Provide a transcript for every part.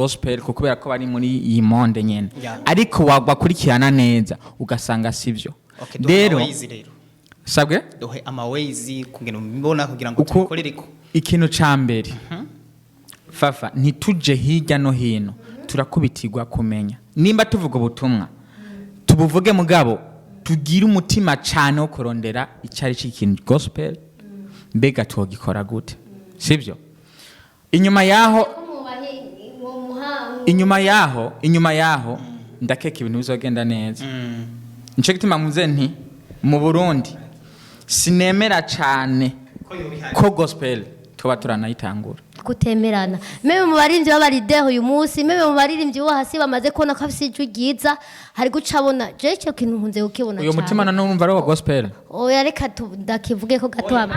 gospel kubera ko bari muri iyi monde nyene, ariko wakurikirana neza ugasanga sivyo. Okay, duhe Rero ama ways rero. Sabwe? Duhe ama ways kugira mbona, kugira ngo Uko tubikorereko. Ikintu ca mbere, fafa, ntituje hirya no hino, turakubitirwa kumenya nimba tuvuga ubutumwa tubuvuge, mugabo tugire umutima cane wo kurondera icari c'ikintu gospel. Mbega twogikora gute? Sibyo? Inyuma yaho, inyuma yaho ndakeka ibintu bizogenda neza. Nico gituma muze nti mu Burundi sinemera cane ko gospel tuba turanayitangura. Kutemerana même mu baririmbyi b'aba leader uyu munsi, même mu baririmbyi bo hasi bamaze kubona ko afise ijwi ryiza, hari guca abona. Je icyo kintu nkunze kukibona Uyo cane. mutima none urumva ari uwa gospel? Oya, reka ndakivuge ko gato gato.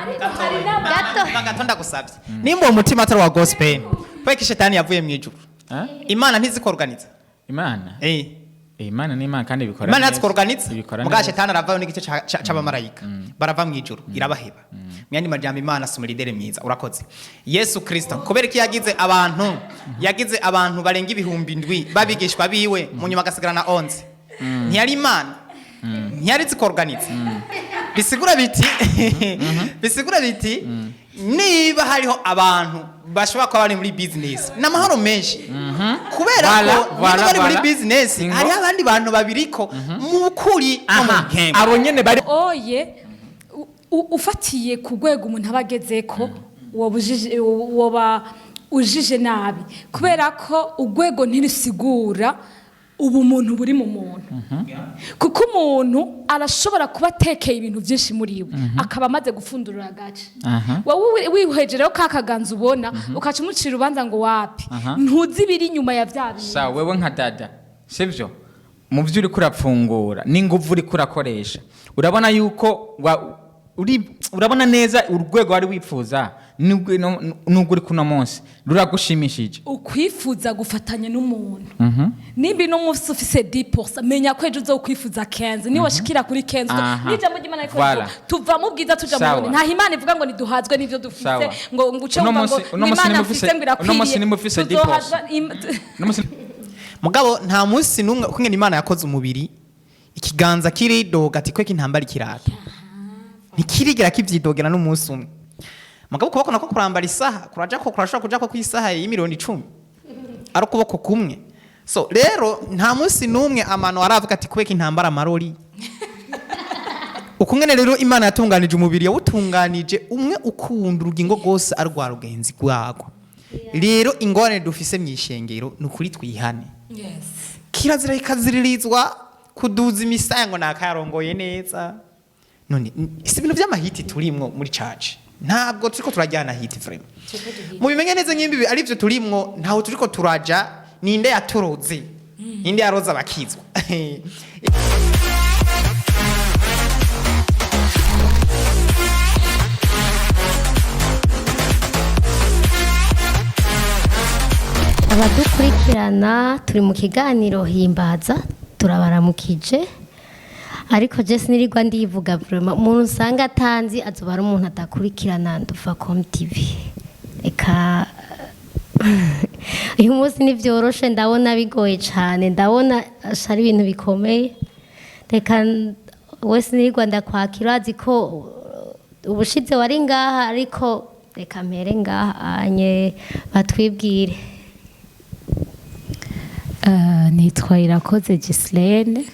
Gato, ndagusabye, nimba uwo mutima atari uwa gospel, kubera shetani yavuye mu ijuru? Eh? Imana ntizikoruganiza? Imana? Eh. Eh, Imana ni Imana kandi ibikora Imana neza. ntazikoruganiza? Ibikora Muga neza. shetani aravayo n'igice c'abamarayika barava mu ijuru, irabaheba. Mu yandi majambo, Imana si umu leader mwiza. Urakoze. Yesu Kristo, kubera ko yagize abantu barenga 7000 babigishwa biwe, mu nyuma agasigarana 11, ntiyari Imana? Ntiyari zikoruganiza? Bisigura biti niba hariho abantu bashobora kuba bari muri business n'amahoro menshi, kubera Voilà, ko voilà, niba bari muri voilà. business, Ingo. hariho abandi bantu babiriko mu kuri no mu Aha, nkembo. Abo nyene bari Oye, ufatiye ku rwego umuntu aba agezeko, woba ujije nabi, kubera ko urwego ntirusigura ubumuntu buri mu muntu, kuko umuntu arashobora kuba atekeye ibintu byinshi muri we, akaba amaze gupfundurura agace. Wowe wihweje rero ka kaganza ubona, ukaca umucira urubanza ngo wapi, ntuzi ibiri inyuma ya bya bintu. Sa wewe nka dada, sivyo? Mu byo uriko urapfungura n'inguvu uriko urakoresha, urabona yuko uri urabona neza urwego wari wifuza nubwo uri kuno munsi ruragushimishije? Ukwifuza gufatanya n'umuntu, nimba ino munsi ufise 10%, menya ko ejo uzokwifuza 15, niwashikira kuri 15. N'ijambo ry'Imana riko Voilà. rivuga, tuva mu bwiza tuja mu bundi. Ntaho Imana ivuga ngo niduhazwe n'ivyo dufise, ngo uce Uno wumva ngo uno ngo munsi Imana nimba mfise ngo uno munsi irakwiriye. nimba ufise 10%. Tuzohazwa Uno munsi Mugabo nta munsi n'umwe ukungene Imana yakoze umubiri, ikiganza kiridoga ati kweka intambara ikirata, ntikirigera kivyidogera n'umunsi umwe. Mugabo ukuboko nako kurambara isaha, kuraja ko kurashobora kuja ko kw'isaha y'imiliyoni 10 ari ukuboko kumwe. So rero nta munsi n'umwe amano aravuga ati kubeka intambara amarori. Ukungene rero Imana yatunganije umubiri, yawutunganije umwe ukunda urugingo rwose ari rwa rugenzi rwarwo. Rero ingorane dufise mw'ishengero ni ukuri twihane. Kirazira ikaziririzwa kuduza imisaya ngo nakayarongoye neza. None si ibintu by'amahiti turimwo muri church? Ntabwo turiko turajyana hit vraiment, mubimenye neza. Nk'imbi ari byo turimwo, ntaho turiko turaja. Ninde yaturoze? Ninde yaroze abakizwa? Abadukurikirana, turi mu kiganiro Himbaza, turabaramukije. Ariko je sinirirwa ndivuga vraiment, umuntu usanga atanzi azoba ari umuntu adakurikirana Ndufacom TV. Reka, uyu munsi ntibyoroshe, ndabona bigoye cyane, ndabona ari ibintu bikomeye. Reka wese sinirirwa ndakwakira, azi ko ubushize wari ngaha, ariko reka mpere ngaha anye batwibwire. Nitwa Irakoze Gislene,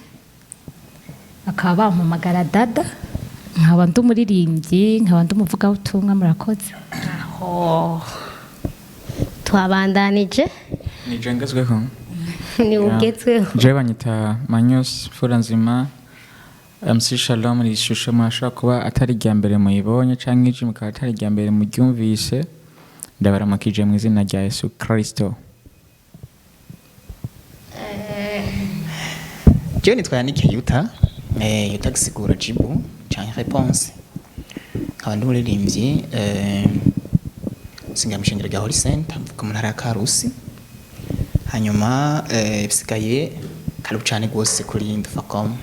bakaba bampamagara Dada, nkaba ndi umuririmbyi, nkaba ndi umuvugabutumwa. Murakoze. Aho twabandanije. Nije ngezweho. Ni ugezweho. Je banyita Manyus Fura Nzima, MC Shalom. Iri shusho murashobora kuba atari irya mbere muyibonye, canke ijwi mukaba atari irya mbere muryumvise. Ndabaramukije mu izina rya Yesu Kristo. Jewe nitwa Yannick Yuta, Yuta gisigura jibu canke réponse, nkaba ndi umuririmbyi, singa mw'ishengero rya Holy Center, mvuka mu ntara ya Karusi. Hanyuma bisigaye karibu cane gose kuri Ndufacom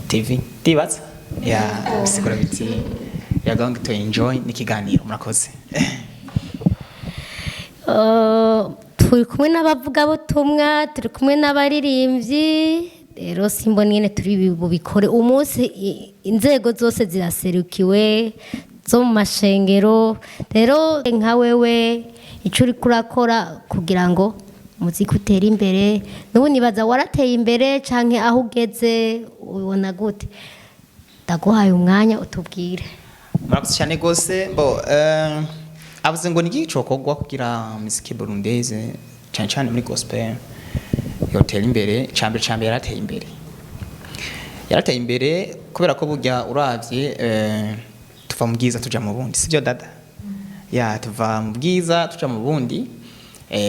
TV, ndibaza ya bisigura biti you are going to enjoy n'ikiganiro. Murakoze. Turi kumwe n'abavugabutumwa, turi kumwe n'abaririmbyi. Rero simbona ingene turi bubikore umunsi inzego zose ziraserukiwe zo mu mashengero. Rero nka wewe, icyo uri kurakora kugira ngo umuziki utere imbere, n'ubu nibaza warateye imbere, canke aho ugeze ubona gute? Ndaguhaye umwanya utubwire. Murakoze cyane rwose. Bo avuze ngo ni iki cokorwa kugira musique burundaise, cyane cyane muri gospel, yotera imbere. Cambere yarateye imbere, yarateye imbere, kubera ko burya uravye tuva mu bwiza tuja mu bundi, sibyo dada? Ya, tuva mu bwiza tuja mu bundi,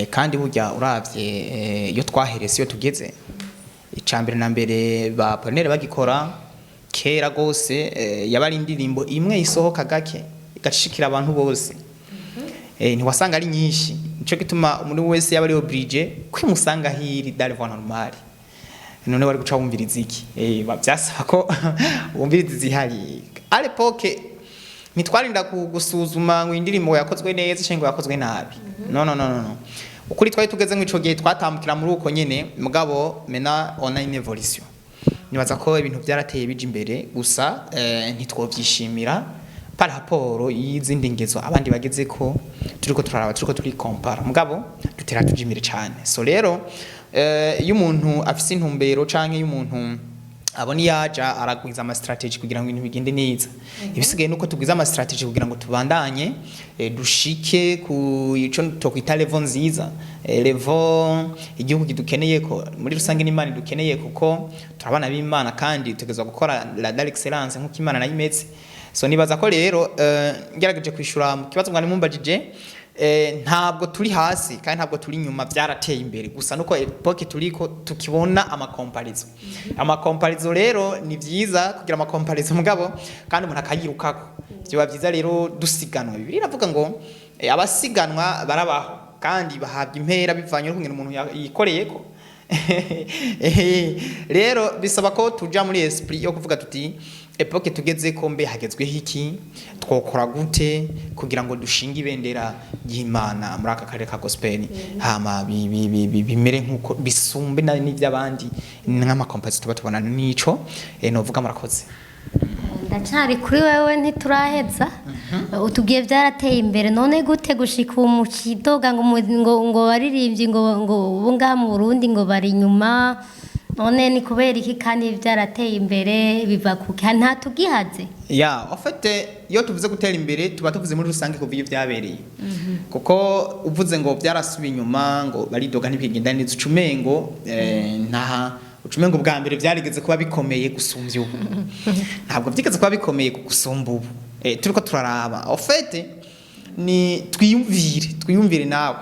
kandi burya uravye iyo twaherese, iyo tugeze, icambere na mbere ba Apollinaire bagikora kera gose, yaba ari indirimbo imwe isohoka gake igashikira abantu bose, ntiwasanga ari nyinshi. Nico gituma umuntu wese yaba ari obligé kwimusanga hiri dans les voies normales. None wari guca wumviriza iki? Byasaba ko wumviriza izihari. À l'époque ntitwarinda gusuzuma ngo indirimbo yakozwe neza cyangwa yakozwe nabi. No, no, no, no, no. Ukuri twari tugeze nk'ico gihe twatambukira muri uko nyene. Mugabo maintenant on a une évolution. Nibaza ko ibintu byarateye bija imbere, gusa ntitwovyishimira par rapport y'izindi ngezo abandi bageze ko turiko turaraba, turiko turikompara, mugabo dutera tuja imbere cyane. So rero iyo umuntu afise intumbero canke iyo umuntu abona iyaja, aragwiza ama strategy kugira ngo ibintu bigende neza. Ibisigaye nuko tugwiza ama strategy kugira ngo tubandanye, dushike ku ico tokwita level nziza, level igihugu kidukeneye ko muri rusange n'Imana idukeneye, kuko turabana b'Imana kandi tugezwa gukora la dans l'excellence nkuko Imana nayo imeze. So nibaza ko rero ngerageje kwishura mu kibazo mwari mumbajije, ntabwo turi hasi kandi ntabwo turi inyuma, byarateye imbere. Gusa nuko époque turiko tukibona ama comparaison. Ama comparaison rero ni vyiza kugira ama comparaison, mugabo kandi umuntu akayirukako byoba byiza. Rero dusiganwa, Bibiliya iravuga ngo abasiganwa barabaho kandi bahabwa impera bivanye n'ukungene umuntu yikoreyeko. Rero bisaba ko tuja muri esprit yo kuvuga tuti: époque tugeze ko mbe hagezweho iki? Twokora gute kugira ngo dushinge ibendera ry'Imana muri aka karere ka gospel, hama bimere nkuko bisumbe n'iby'abandi nk'ama comparaison tuba tubona? Nico novuga. Murakoze. Ndacari kuri wewe, ntituraheza. Utubwiye byarateye imbere, none gute gushika ubu mu kidoga ngo ngo baririmbyi ngo ubu ngaha mu Burundi ngo bari inyuma? None ni kubera iki kandi byarateye imbere? Biva kuki? Nta tugihaze? Ya, en fait iyo tuvuze gutera imbere tuba tuvuze muri rusange kuva iyo byabereye, kuko uvuze ngo byarasubiye inyuma, ngo baridoga ntibigenda neza, ucumengo nta ucumengo bwa mbere byarigeze kuba bikomeye gusumbya ubu. Ntabwo byigeze kuba bikomeye gusumba ubu. Turiko turaraba, en fait ni twiyumvire nawe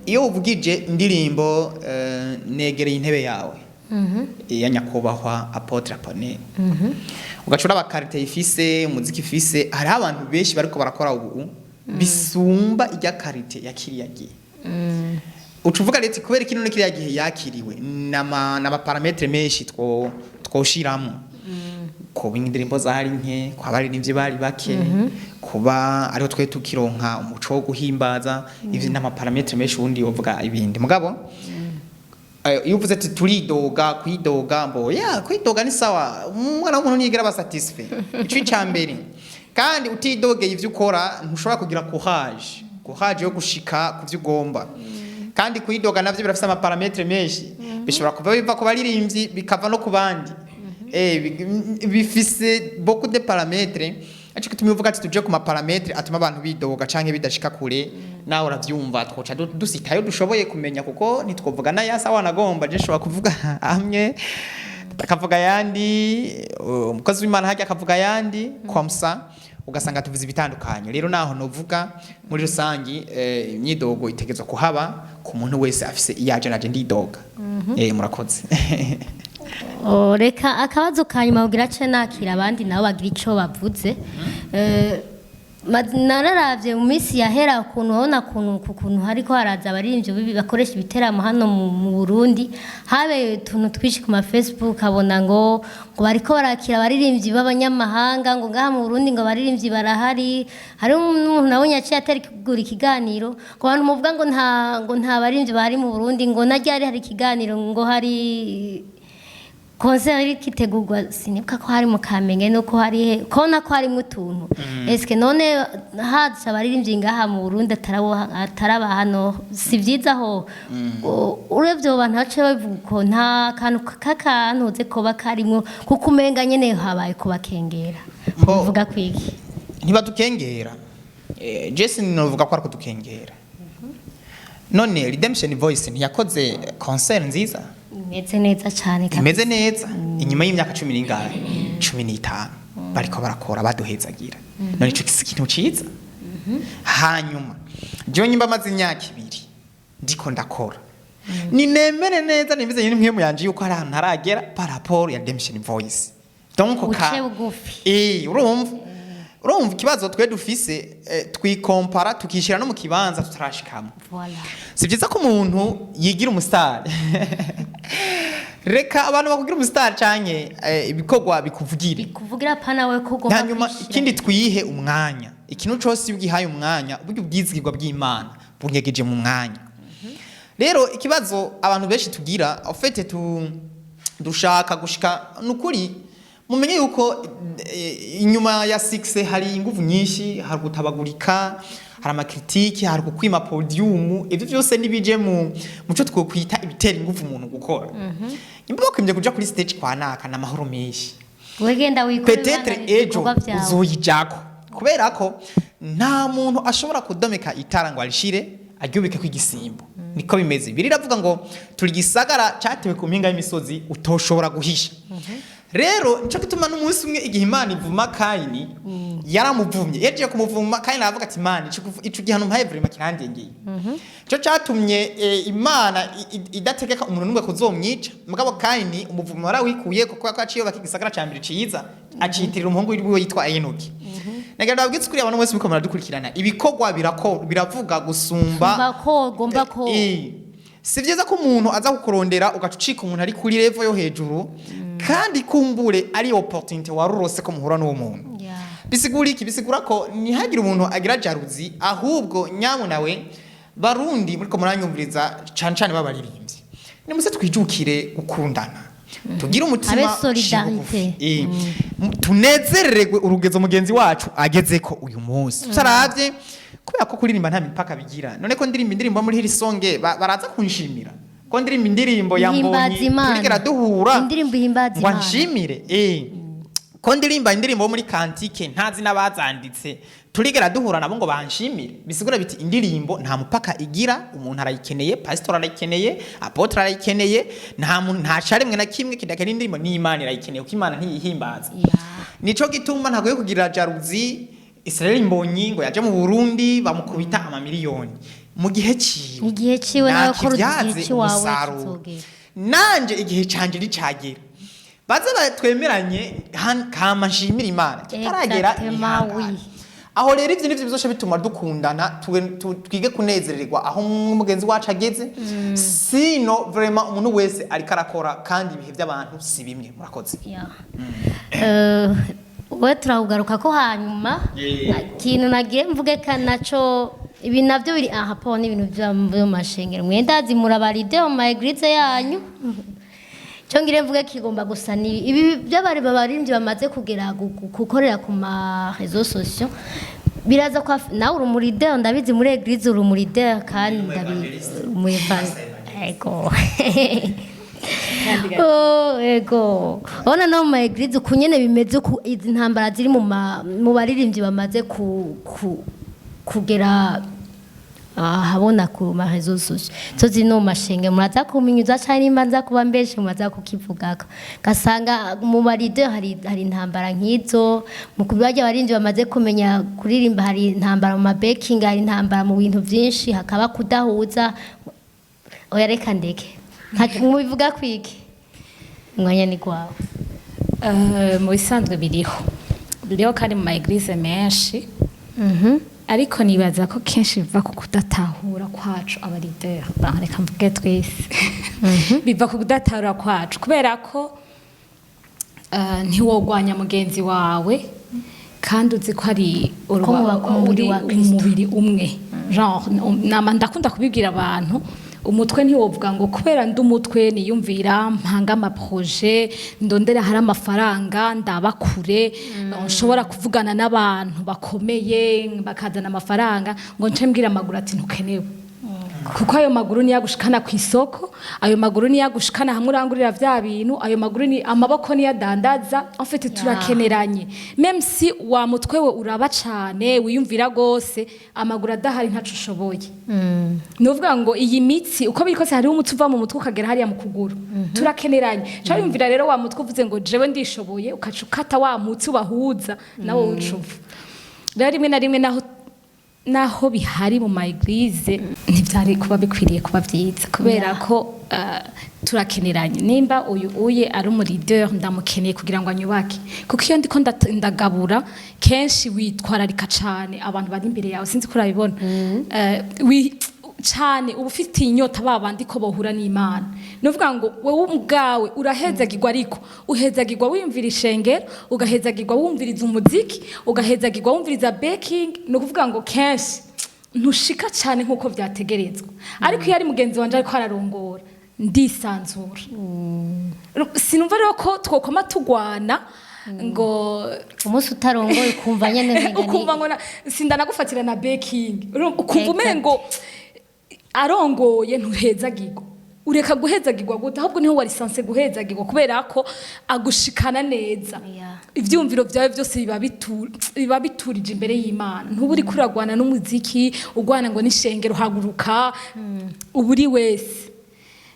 iyo uvugije indirimbo "Negereye intebe yawe" ya nyakubahwa Apôtre Apollinaire, ugaca uraba qualité ifise, umuziki ifise, hariho abantu benshi bariko barakora ubu bisumba irya qualité ya kiriya gihe. Uca uvuga rero kubera iki none kiriya gihe yakiriwe? N'ama paramètres menshi twoshiramwo: kuba indirimbo zari nke, kuba abaririmbyi bari bake, kuba ariho twe tukironka umuco wo guhimbaza. Ivyo n'ama paramètres menshi, ubundi wovuga ibindi. Mugabo iyo uvuze ati turidoga, kwidoga mbo ya kwidoga ni sawa. Umwana w'umuntu ntiyigera aba satisfait, ico ica mbere. Kandi utidogeye ivyo ukora ntushobora kugira courage yo gushika ku vyo ugomba. Kandi kwidoga navyo birafise ama paramètres menshi, bishobora kuva biva ku baririmbyi, bikava no ku bandi. Bifise beaucoup de paramètres. Ariko gituma uvuga ati tuje ku ma paramètres atuma abantu bidoga canke bidashika kure, nawe uravyumva, twoca dusitayo dushoboye kumenya, kuko ntitwovuga n'ayasa wanagomba. Je nshobora kuvuga amwe, akavuga ayandi, umukozi w'Imana hajya akavuga ayandi, comme ça ugasanga tuvuze ibitandukanye. Rero naho novuga muri rusangi, imyidogo itegerezwa kuhaba ku muntu wese afise iyaje. Naje ndidoga. Murakoze. Oh, reka akabazo ka nyuma kugira ce nakira abandi nabo bagira ico bavuze. Nararavye mu minsi yahera ukuntu wabona ukuntu ku kuntu hariko haraza abaririmbyi bakoresha ibiteramo hano mu Burundi, habeye utuntu twinshi ku ma Facebook, abona ngo bariko barakira abaririmbyi b'abanyamahanga, ngo ngaha mu Burundi ngo abaririmbyi barahari. Hari umuntu nabonye yaciye ategura ikiganiro ngo abantu muvuga ngo nta baririmbyi bahari mu Burundi, ngo na ryari hari ikiganiro, ngo hari concert iriko itegurwa, sinibuka ko hari mu Kamenge nuko hari he, kona ko harimwo utuntu. Eske none haza abaririmbyi ngaha mu Burundi ataraba hano, si vyiza ho? Uravye abo bantu baciye babivuga uko, nta kantu k'akantuze koba karimwo, kuko umenga nyene habaye kubakengera. Uvuga kwiki? Ntibadukengera. Jesse novuga ko ariko dukengera. None Redemption Voice ntiyakoze concert nziza? Imeze neza cane kabisa. Imeze neza inyuma y'imyaka cumi n'ingahe, 15 bariko barakora, baduhezagira. None ico si ikintu ciza? Hanyuma jewe nyimba maze imyaka 2 ndiko ndakora, ninemere neza, nimeze nyine mpwemu yanje yuko hari ahantu ntaragera par rapport ya Redemption Voice. Donc ka Uce bugufi. Urumva ikibazo twe dufise, twikompara, tukishira no mu kibanza tutarashikamo. Voilà. Si byiza ko umuntu yigira umusitari. Reka abantu bakugira umusitari canke ibikorwa bikuvugire. Kuvugira pana we ko ugomba Hanyuma kwishira. ikindi, twihe umwanya. Ikintu cose iyo ugihaye umwanya, burya ubwizigirwa bw'Imana bunyegeje mu mwanya. Rero ikibazo abantu benshi tugira, en fait tu dushaka gushika, nukuri mumenye yuko inyuma ya 6 hari inguvu nyinshi, hari gutabagurika, hari ama critiques, hari kukwima podium. Ivyo vyose nibije mu muco twokwita ibitera inguvu umuntu gukora. Nimba bakwimye kuja kuri stage kwa naka na mahoro menshi, Wegenda wikore. peut-être ejo ibikorwa vyawe. uzoyijako, kubera ko nta muntu ashobora kudomeka itara ngo arishire aryubike ko igisimbo. Niko bimeze. Biri iravuga ngo turi gisagara cyatewe ku mpinga y'imisozi utoshobora guhisha. Rero nico gituma n'umunsi umwe igihe Imana ivuma Kayini, yaramuvumye, yagiye kumuvuma Kayini aravuga ati: "Imana, ico gihano mpaye vraiment kirandengeye." Ico catumye Imana idategeka umuntu n'umwe kuzomwica. Mugabo Kayini umuvumo warawikuye kuko yaciye yubaka igisagara ca mbere ciza, acitirira umuhungu wiwe yitwa Enoki. Nagira ndababwize ukuri, abantu bose muko muradukurikirana, ibikorwa biravuga gusumba Umva ko ugomba ko Si byiza ko umuntu aza kukurondera ugaca ucika umuntu ari kuri level yo hejuru, kandi kumbure ari opportunity warurose ko muhura n'uwo muntu. Bisigura iki? Bisigura ko ntihagire umuntu agira jalousie, ahubwo nyamunawe Barundi muriko muranyumviriza, cane cane b'abaririmbyi, nimuze twijukire gukundana, tugire umutima Abe uciye solidarité. bugufi. Tunezererwe urugezo mugenzi wacu agezeko uyu munsi, tutaravye kubera ko kuririmba nta mipaka bigira. None ko ndirimba indirimbo muri Hillsong, baraza kunshimira? Ko ndirimba indirimbo ya Ihimbaza Mbonyi, Imana. turigera duhura Indirimbo ihimbaza ngo Imana. anshimire? Ko ndirimba indirimbo yo muri Cantique, ntazi n'abazanditse, turigera duhura nabo ngo banshimire? Bisigura biti indirimbo nta mupaka igira. Umuntu arayikeneye, pastor arayikeneye, apôtre arayikeneye. Nta muntu, nta caremwe na kimwe kidakeneye indirimbo. N'Imana irayikeneye, kuko Imana ntiyihimbaza. Nico gituma ntagoye kugira jalousie Israel Mbonyi ngo yaje mu Burundi bamukubita amamiliyoni mu gihe ciwe. Igihe ciwe, nawe kora igihe Nakivyaze ciwawe umusaruro. kizogera. Nanje igihe canje nicagera, baze batwemeranye kama nshimira Imana. Kitaragera, Exactement, nihangane. oui. Aho rero ivyo nivyo bizosha bituma dukundana, twige kunezererwa aho mugenzi wacu ageze. Sino vraiment umuntu wese ariko arakora, kandi ibihe by'abantu si bimwe. Murakoze. Yeah. We turakugaruka ko hanyuma. Ikintu nagiye mvuge ka naco, ibi navyo biri aha po n'ibintu vyo mu mashengero, mwendazi murabaride mu ma église yanyu. Cyo ngire mvuge kigomba gusa ni ibi by'abari babaririmbyi bamaze kugera gukorera ku ma réseaux sociaux, biraza kwa nawe uri umu leader, ndabizi, muri église uri umu leader, kandi ndabizi umu ego. Oh, ego, urabona no mu ma église uku nyene bimeze, uku izi ntambara ziri mu baririmbyi bamaze kugera ahabona ku ma réseaux sociaux, zo ziri no mu mashenge. Muraza kuminyuza canke nimba nza kuba mbeshe, muraza kukivugako. Gasanga mu ba leader hari intambara nk'izo, mu kubarya abaririmbyi bamaze kumenya kuririmba, hari intambara mu ma backing, hari intambara mu bintu vyinshi, hakaba kudahuza. Oya, reka ndeke. Mubivuga kwiki? Umwanya ni gwawe. Mu bisanzwe biriho, biriho kandi mu ma église menshi. Ariko nibaza ko kenshi biva ku kudatahura kwacu aba leader. Bon, reka mvuge twese, biva ku kudatahura kwacu, kubera ko ntiwogwanya mugenzi wawe kandi uzi ko ari Ko mubaka umubiri uri wa Kristo. Umubiri umwe. Genre nama ndakunda kubibwira abantu, umutwe ntiwovuga ngo kubera ndi umutwe niyumvira, mpanga ama projets, ndondera hari amafaranga, ndaba kure, nshobora kuvugana n'abantu bakomeye bakazana amafaranga, ngo nce mbwira amaguru ati ntukenewe, kuko ayo maguru niyo agushikana ku isoko, ayo maguru niyo agushikana hamwe urangurira vya bintu, ayo maguru ni amaboko niyo adandaza. En fait, turakeneranye. Même si wa mutwe we uraba cane, wiyumvira gose, amaguru adahari ntaco ushoboye. Ni ukuvuga ngo iyi mitsi uko biri kose, hariho umutsi uva mu mutwe ukagera hariya mu kuguru. Turakeneranye. Ca wiyumvira rero wa mutwe uvuze ngo jewe ndishoboye, ukaca ukata wa mutsi ubahuza nawe ucuva. Rero rimwe na rimwe, naho bihari mu ma églises, ntivyari kuba bikwiriye kuba vyiza, kubera ko turakeneranye. Nimba uyu uye ari umu leader, ndamukeneye kugira ngo anyubake, kuko iyo ndiko ndagabura, kenshi witwararika cane abantu bari imbere yawe. Sinzi ko urabibona. Cane uba ufitiye inyota ba bandi ko bohura n'Imana. Ni ukuvuga ngo wowe ubwawe urahezagirwa, ariko uhezagirwa wiyumvira ishengero, ugahezagirwa wumviriza umuziki, ugahezagirwa wumviriza backing. Ni ukuvuga ngo kenshi ntushika cyane nk'uko byategerezwa. Ariko iyo ari mugenzi wanje ariko ararongora, ndisanzura. Sinumva rero ko twokoma tugwana ngo Umunsi utarongoye ukumva nyene umenga ukumva ngo sindanagufatira na backing. Ukumva umengo arongoye ntuhezagirwa. Ureka guhezagirwa gute? Ahubwo niho wari censé guhezagirwa, kubera ko agushikana neza. Ivyumviro byawe byose biba biturije imbere y'Imana. Ntuba uriko uragwana n'umuziki, ugwana ngo n'ishengero haguruka. Uba uri wese.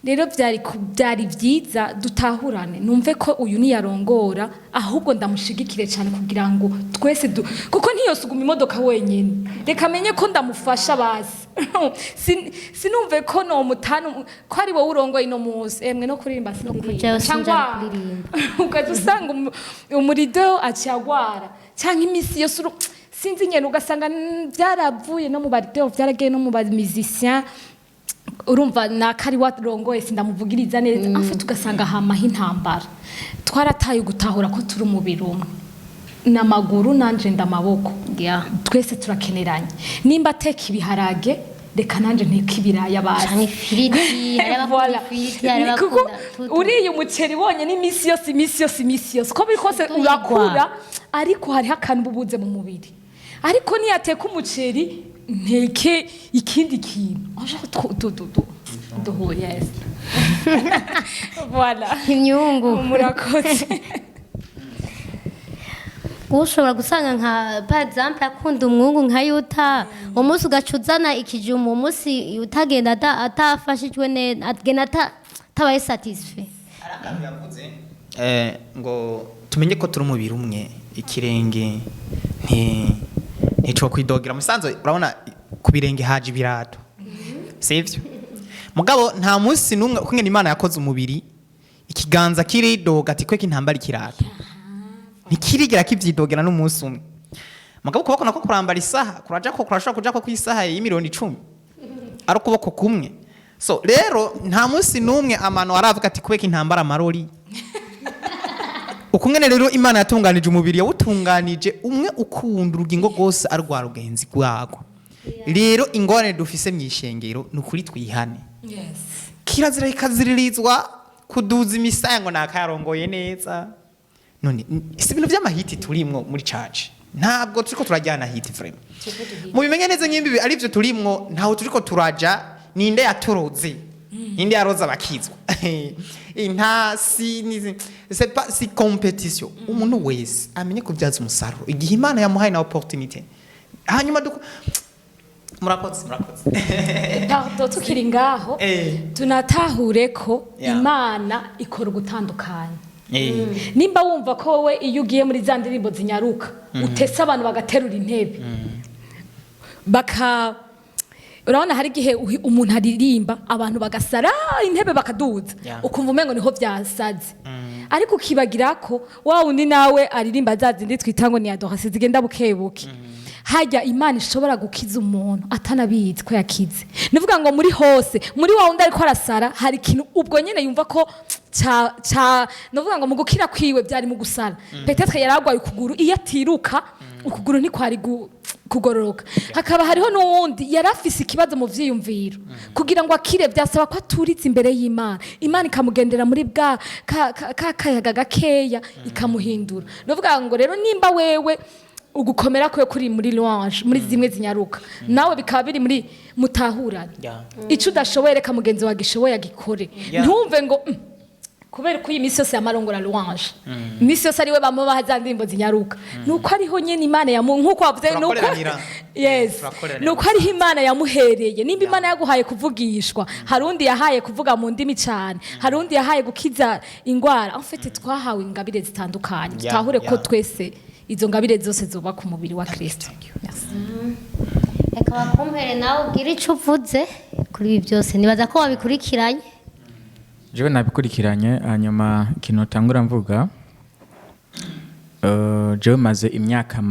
Rero byari byiza dutahurane, numve ko uyu niyarongora ahubwo ndamushigikire cyane, kugira ngo twese kuko ntiyosuguma imodoka wenyine. Reka amenye ko ndamufasha basi. Sinumve ko nomutana ko ari wowe urongoye ino munsi, emwe no kuririmba sindirimba. Kujayo sinja Cyangwa kuririmba. ukaza usanga umu leader aciye agwara, cyangwa iminsi yose sinzi nyene, ugasanga byaravuye no mu ba leader, byaragiye no mu ba musicien. Urumva nakari warongoye sindamuvugiriza neza. En fait, ugasanga hamaho intambara. Twarataye gutahura ko turi umubiri umwe, n'amaguru nanje ndamaboko. Twese turakeneranye. Nimba ateka ibiharage, reka nanje nteke ibiraya bazi. Canke ifiriti, hari abakunda Voilà. ifiriti, hari Ni kuko abakunda tutu. uriye umuceri wonyine iminsi yose, iminsi yose, iminsi yose, uko biri kose Turirwa. urakura, ariko hariho akantu uba ubuze mu mubiri. Ariko niyateka umuceri, nteke ikindi kintu. Aje duhuye, yes, voilà. Imyungu. Murakoze. Ushobora gusanga nka, par exemple, akunda umwungu nka Yuta, umunsi ugaca uzana ikijumbu, umunsi utagenda atafashijwe neza, agenda atabaye satisfait. Ngo tumenye ko turi umubiri umwe. Ikirenge ntico kwidogera musanzwe. Urabona ku birenge haje ibirato, sivyo? Mugabo nta munsi n'umwe ukungene Imana yakoze umubiri, ikiganza kiridoga ati kweka intambara ikirato, ntikirigera kivyidogera n'umunsi umwe. Mugabo ukuboko nako kurambara isaha, kuraja ko kurashobora kuja ko kw'isaha y'imiliyoni 10 ari ukuboko kumwe. So rero nta munsi n'umwe amano aravuga ati kubeka intambara amarori. Ukungene rero Imana yatunganije umubiri, yawutunganije umwe ukunda urugingo rwose ari rwa rugenzi rwarwo. Rero ingorane dufise mw'ishengero, ni ukuri twihane. Kirazira ikaziririzwa kuduza imisaya ngo nakayarongoye neza. None si ibintu by'ama hit turimwo muri church? Ntabwo turiko turajyana hit, vraiment. Mubimenye neza, nk'imbi ari byo turimwo, ntaho turiko turaja. Ninde yaturoze? Ninde yaroza abakizwa? Nta si ni c'est pas si compétition. Umuntu wese amenye kubyaza umusaruro igihe Imana yamuhaye na opportunité. Hanyuma murakoze, murakoze. Pardon, tukiri ngaho, tunatahure ko Imana ikora ugutandukanya. Nimba wumva ko wowe iyo ugiye muri za ndirimbo zinyaruka utese abantu bagaterura intebe, baka urabona hari igihe umuntu aririmba abantu bagasara intebe bakaduza, ukumva umengo niho byasaze, ariko ukibagira ko wa wundi nawe aririmba za zindi twita ngo ni adoration, zigenda buke buke. Hajya Imana ishobora gukiza umuntu atanabizi ko yakize. Nivuga ngo muri hose, muri wa wundi ariko arasara, hari ikintu ubwo nyene yumva ko ca ca, novuga ngo mu gukira kwiwe byari mu gusara. Peut-être yaragwaye ukuguru, iyo atiruka ukuguru ntikwari kugororoka. Hakaba hariho n'uwundi yari afise ikibazo mu vyiyumviro, kugira ngo akire byasaba ko aturitse imbere y'Imana, Imana ikamugendera muri bwa ka kayaga gakeya, ikamuhindura. Novuga ngo rero nimba wewe ugukomera kwe kuri muri louange, muri zimwe zinyaruka, nawe bikaba biri muri mutahurane, ico udashoboye reka mugenzi wawe agishoboye agikore. Ntumve ngo kubera ko iyi minsi yose yamarongora louange, iminsi yose ariwe bamubaha za ndirimbo zinyaruka, nuko ariho nyene Imana yamu, nkuko wavuze, nuko Turakoreranira. Yes. Turakoreranira. Nuko ariho Imana yamuhereye. Nimba Imana yaguhaye kuvugishwa, hari undi yahaye kuvuga mu ndimi cyane, hari undi yahaye gukiza ingwara. En fait, twahawe ingabire zitandukanye. Tutahure ko twese izo ngabire zose zubaka umubiri wa Kristo. Merci. Reka bakumpere nawe ubwire icyo uvuze kuri ibi byose. Nibaza ko wabikurikiranye. Jewe nabikurikiranye. Hanyuma ikintu utangura mvuga, jewe maze imyaka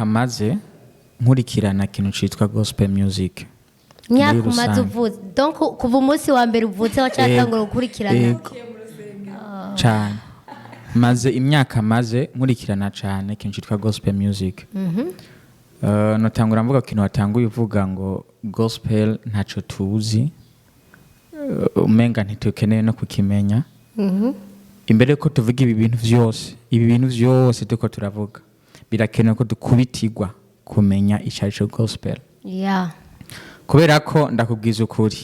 maze nkurikirana ikintu citwa gospel music Imyaka muri umaze rusange. uvutse, donc kuva umunsi wa mbere uvutse wacatangura gukurikirana? Yego. Cane, maze imyaka maze nkurikirana cane ikintu citwa gospel music. Notangura mvuga ku kintu watanguye uvuga ngo gospel ntaco tuzi, umenga ntitukeneye no kukimenya. Imbere yuko tuvuga ibi bintu vyose, ibi bintu vyose turiko turavuga, birakenewe ko dukubitirwa kumenya ico arico gospel. Kubera ko ndakubwiza ukuri,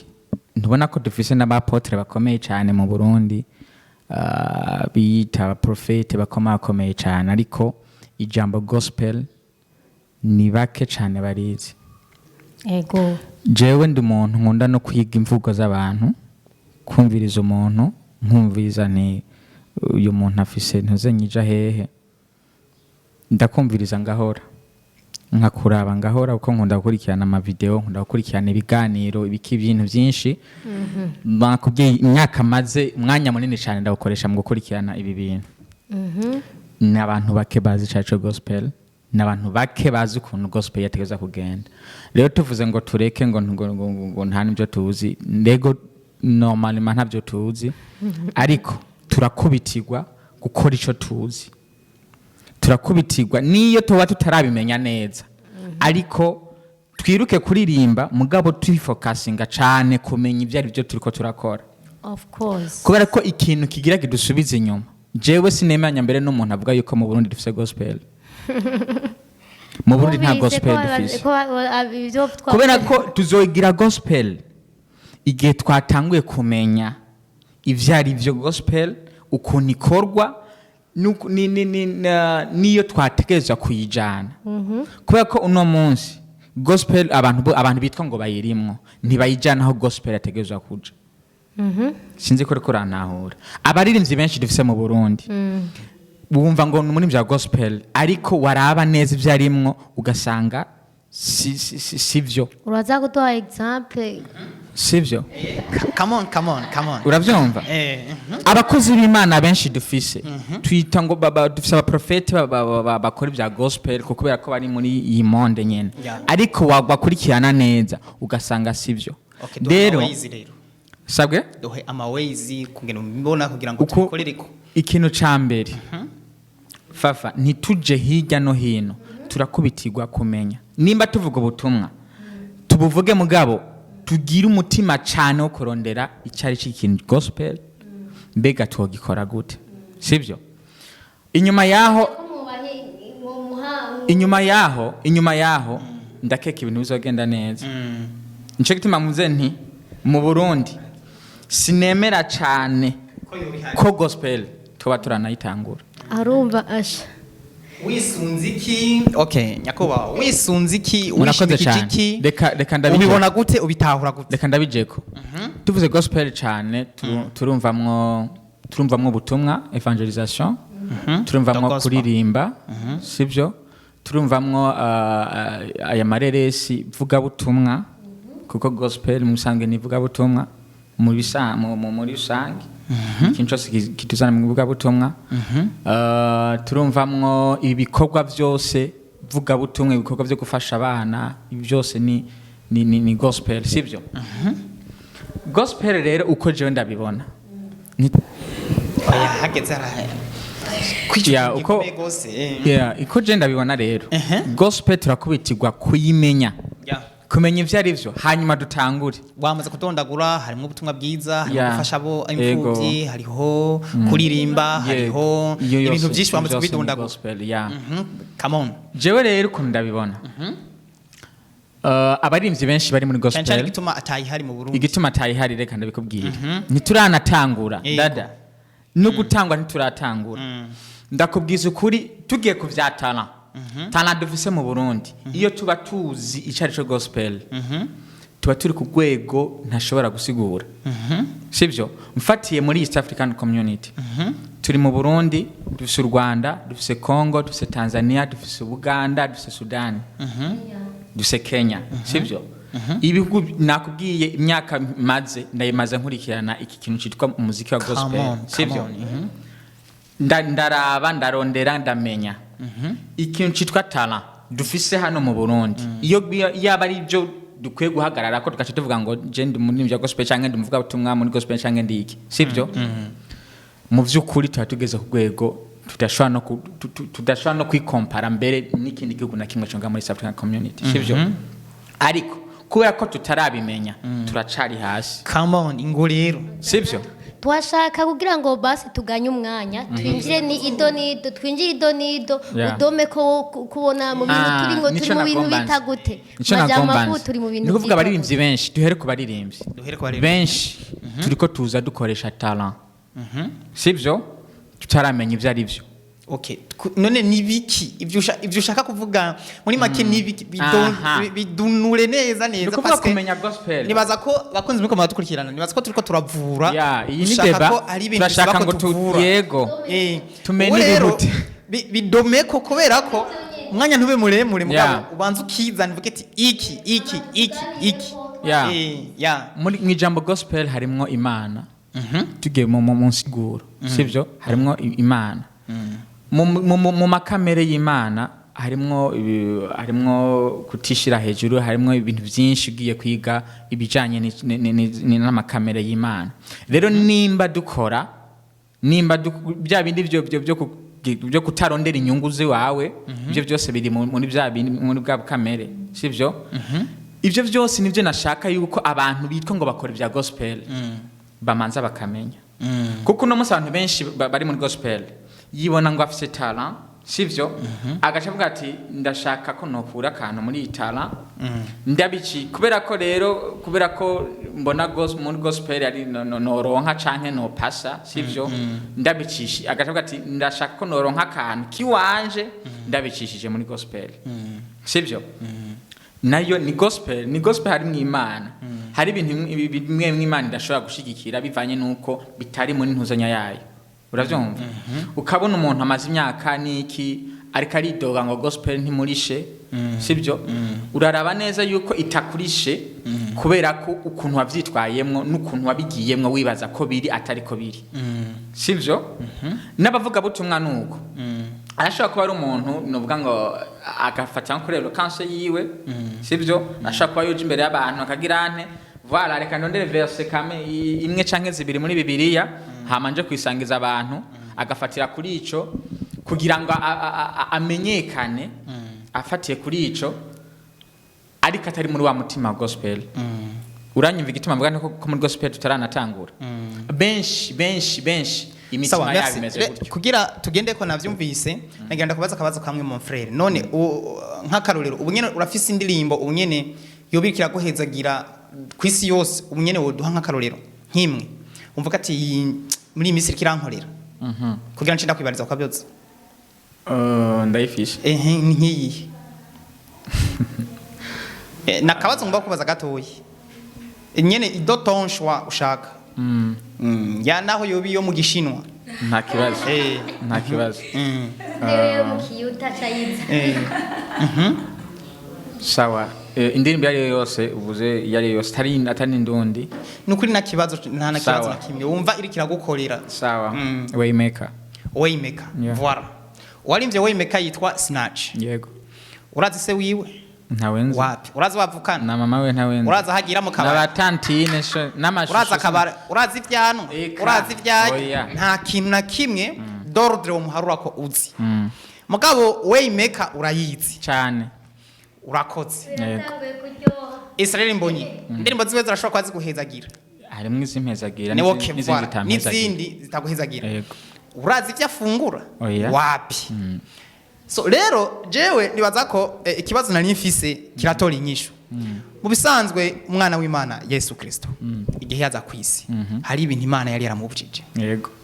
ntubona ko dufise n'abapotre bakomeye cyane mu Burundi, biyita abaprofete bakomakomeye cyane, ariko ijambo gospel ni bake cyane barizi. Jewe ndi umuntu nkunda no kwiga imvugo z'abantu, kumviriza umuntu, nkumviriza nti uyu muntu afise ntuzenyija hehe. Ndakumviriza ngahora nkakuraba ngahora, kuko nkunda gukurikirana amavideo, nkunda gukurikirana ibiganiro, ibiki, ibintu byinshi. Nakubwiye imyaka maze, umwanya munini cyane ndawukoresha mu gukurikirana ibi bintu. Ni abantu bake bazi icaco gospel, ni abantu bake bazi ukuntu gospel yategereza kugenda. Rero tuvuze ngo tureke ngo nta n'ibyo tuzi, ndego normalement ntabyo tuzi, ariko turakubitirwa gukora ico tuzi. Turakubitirwa niyo tuba tutarabimenya neza, ariko twiruke kuririmba, mugabo twifokasinga cane kumenya ibyo ari byo turiko turakora. Of course. Kubera ko ikintu kigira kidusubiza inyuma, jewe sinemanya mbere n'umuntu avuga yuko mu Burundi dufise gospel. Mu Burundi nta Wumvise gospel ko dufise. ko ibyo Kubera ko tuzogira gospel igihe twatanguye kumenya ivyo ari byo gospel, ukuntu ikorwa, niyo twategerezwa kuyijana. Kubera ko uno munsi gospel abantu bitwa ngo bayirimwo ntibayijana aho gospel yategerezwa kuja. Sinzi ko uriko urantahura. Abaririmbyi benshi dufise mu Burundi wumva ngo ni umuririmbyi wa gospel, ariko waraba neza ibyo arimwo ugasanga si byo. Uraza kuduha example? Si byo. Come on, come on, come on. Urabyumva? Eh, mhm. Abakozi b'Imana benshi dufise, twita ngo dufise abaprofeti bakora ibya gospel, kuko kubera ko bari muri iyi monde nyene, ariko wakurikirana neza ugasanga si byo. Okay, duhe Rero amaways rero. Sabwe? Duhe amaways kugira ngo mbona kugira ngo Uko tubikorereko. ikintu ca mbere, Fafa, ntituje hirya no hino, turakubitirwa kumenya. Nimba tuvuga ubutumwa, tubuvuge, mugabo tugire umutima cane wo kurondera icari c'ikintu gospel, mbega twogikora gute, sibyo? Inyuma yaho ndakeka ibintu bizogenda neza. Nico gituma mvuze nti mu Burundi sinemera cane ko gospel tuba turanayitangura. Arumva asha. Wisunze iki? Okay, nyakubahwa, wisunze iki? Murakoze Wishimikije cyane. iki? Reka ndabijeko. Ubibona gute? Ubitahura gute? Reka ndabijeko. Tuvuze gospel cyane, turumvamwo ubutumwa, evangelisation, turumvamwo The gospel. kuririmba, sibyo? Turumvamwo aya mareresi vugabutumwa, kuko gospel musanzwe ni vugabutumwa. Muri rusange ikintu cyose kituzana mu ivugabutumwa. Turumvamwo ibikorwa byose vugabutumwa, ibikorwa byo gufasha abana, ibi byose ni gospel, sibyo? Gospel rero, uko jewe ndabibona Oya, hageze ara kwica. Ya, gose. Yeah, uko je ndabibona rero, gospel turakubitirwa kuyimenya, kumenya ivyo ari vyo, hanyuma dutangure. Wamaze kudondagura, harimo ubutumwa bwiza, harimo gufasha abo imfubyi, hariho kuririmba, hariho Iyo yose, ibintu byinshi wamaze byose ni kubidondagura. gospel, yeah. Come on. Jewe rero ukuntu ndabibona, abaririmbyi benshi bari muri Cyane cyane gospel, igituma atayihari mu Burundi. Igituma atayihari, reka ndabikubwira, ntituranatangura. Dada, no gutangwa ntituratangura. Ndakubwiza ukuri, tugiye ku vya talent, talent dufise mu Burundi, iyo tuba tuzi ico ari cyo gospel, tuba turi ku rwego ntashobora gusigura, sibyo? Mfatiye muri East African Community, turi mu Burundi, dufise u Rwanda, dufise Congo, dufise Tanzania, dufise Uganda, dufise Sudani, dufise Kenya, sibyo? Ibihugu nakubwiye, imyaka maze ndayimaze nkurikirana iki kintu cyitwa umuziki wa Come gospel, on, come sibyo? on. Ndaraba, ndarondera, ndamenya ikintu cyitwa talent dufise hano mu Burundi. Iyo yaba ari byo dukwiye guhagarara ko tugaca tuvuga ngo je ndi umuririmbyi wa gospel, canke ndi umuvugabutumwa muri gospel, canke ndi iki, sibyo? Mu by'ukuri tuba tugeze ku rwego tudashobora no kwikompara mbere n'ikindi gihugu na kimwe cyo ngaha muri East African Community, sibyo? Ariko kubera ko tutarabimenya, turacari hasi. Come on, ingo rero. Sibyo? Twashaka kugira ngo basi tuganye umwanya, twinjire ni ido nido, twinjire ido nido. Udome ko kubona mu bintu Ah, turi ngo nico turi mu bintu nagomba bita nzi. gute? Nico Majambo nagomba makuru, nzi. turi mu bintu Ni kuvuga byitwa abaririmbyi benshi, duhere ku baririmbyi. Duhere ku baririmbyi. Benshi turiko tuza dukoresha talent, sibyo? Tutaramenya ibyo ari byo. Okay. None ni biki ivyo ushaka kuvuga muri make? Ni biki? Bidunure neza Ni neza. ukuvuga Parce que kumenya gospel. Nibaza ko bakunzi muriko muradukurikirana, nibaza ko turiko turavura. Ya, iyi ni Dushaka débat. ko ari ibintu Turashaka bisaba ko ngo tuvura. Yego. Tumenye Ubu rero, ibihute. Bidomeko kubera ko umwanya ntube muremure, mugabo ubanza ukizana uvuge ati iki, iki, iki, iki. Ya. Muri mu ijambo gospel harimwo Imana. Tugiye mu nsiguro, sibyo? Harimwo Imana. Mu makamere y'Imana harimwo kutishira hejuru, harimwo ibintu byinshi. Ugiye kwiga ibijanye n'amakamere y'Imana rero, nimba dukora, nimba bya bindi byo kutarondera inyungu ziwawe, ibyo byose biri muri bya bindi, muri bwa kamere, sibyo? Ibyo byose nibyo nashaka yuko abantu bitwa ngo bakora ibya gospel bamanza bakamenya, kuko uno munsi abantu benshi bari muri gospel yibona ngo afise talent, sivyo? Agaca avuga ati ndashaka ko nokura akantu muri iyi talent, ndabici kubera ko rero, kubera ko mbona muri gospel ari noronka canke nopasa, sivyo? Ndabicisha, agaca avuga ati ndashaka ko noronka akantu kiwanje ndabicishije muri gospel, sivyo? Nayo ni gospel, ni gospel harimwo Imana. Hari ibintu bimwe bimwe Imana idashobora gushigikira bivanye n'uko bitari muri ntuzanya yayo, uravyumva? Ukabona umuntu amaze imyaka n'iki ariko aridoga ngo gospel ntimurishe, sibyo? Uraraba neza yuko itakurishe kubera ko ukuntu wavyitwayemwo n'ukuntu wabigiyemwo wibaza ko biri atari ko biri, sibyo? N'abavugabutumwa nuko arashobora kuba ari umuntu nuvuga ngo agafata nko kuri eloquence yiwe, sibyo? Ashobora kuba yoja imbere y'abantu akagira ante, voilà, reka ndondere verse kame imwe canke zibiri muri Bibiliya, hama nje kwisangiza abantu, agafatira kuri ico kugira ngo amenyekane afatiye kuri ico, ariko atari muri wa mutima wa gospel. Uranyumva igituma mvuga ko muri gospel tutaranatangura? Benshi, benshi, benshi imitima Sawa, yabo merci. imeze gutyo. Kugira tugende ko navyumvise, nagira ndakubaza akabazo kamwe, mon frère. None nk'akarorero, ubu nyene urafise indirimbo ubu nyene yobirikira guhezagira kwisi yose, ubu nyene woduha nk'akarorero nk'imwe umvuga ati muri iyi minsi iriko irankorera, kugira nce ndakwibariza kwa byose? Ndayifishe. Ehe, ni nk'iyihe? Nakabazo ngomba kubaza gatoyi nyene, ido ton choix ushaka. Ya, naho yoba iyo mu Gishinwa. Nta kibazo. Nta kibazo. Rero mu kiyuta cayiza. Sawa. Indirimbo iyo ari yo yose uvuze, iyo ari yo yose atari indundi. Ni ukuri, nta kibazo, nta na kibazo Sawa. na kimwe wumva iriko iragukorera. Sawa. Waymaker. Waymaker. Yeah. Voilà, uwarimbye Waymaker yitwa Snatch. Yego. Urazi se wiwe? Ntawe nzi. Wapi? Urazi wavukana? Na mama we ntawe nzi. Urazi aho agira mu kabari? N'abatantine n'amashusho. Urazi akabari? Urazi ibyanwa? Eka. Urazi ibyarya? Oya. Nta kintu na kimwe d'ordre umuharura ko uzi. Mugabo Waymaker urayizi? Cyane. Urakoze. Yego. Israel Mbonyi, indirimbo ziwe zirashobora kuba ziguhezagira. Harimo izimpezagira Ni okay, n'izindi voilà. zitampezagira. N'izindi zitaguhezagira. Yego. Urazi ibyo afungura? Oya. Wapi? So rero jewe nibaza ko ikibazo nari mfise kiratora inyishu. Mu bisanzwe, umwana w'Imana Yesu Kristo, igihe yaza ku isi, hari ibintu Imana yari yaramubujije.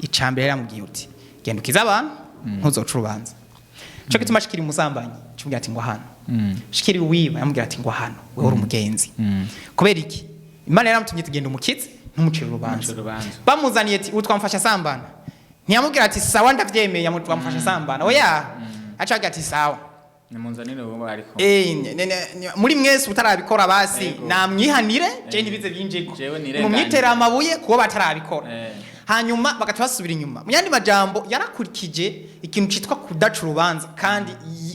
Icambere, yaramubwiye uti: "Genda ukize abantu, ntuzoca urubanza." Cyo gituma ashikira umusambanyi, kimubwira ati: "Ngo hano." Shikira uwiba, yamubwira ati: "Ngo hano, wewe uri umugenzi." Kubera iki? Imana yaramutumye ati: "Genda umukize, ntumucire urubanza." Numucire urubanza. Bamuzaniye ati: "Ubu twamufashe asambana," ntiyamubwira ati: "Sawa, ndavyemeye, twamufashe asambana." Oya, aca agira ati: "Sawa." Nimunzanire uwo ariko. Muri mwese utarabikora basi namwihanire, je ntibize binjeko. Jewe nirenganye. Mumwitere amabuye kubo batarabikora. Hanyuma bagaca basubira inyuma. Mu yandi majambo, yarakurikije ikintu citwa kudaca urubanza, kandi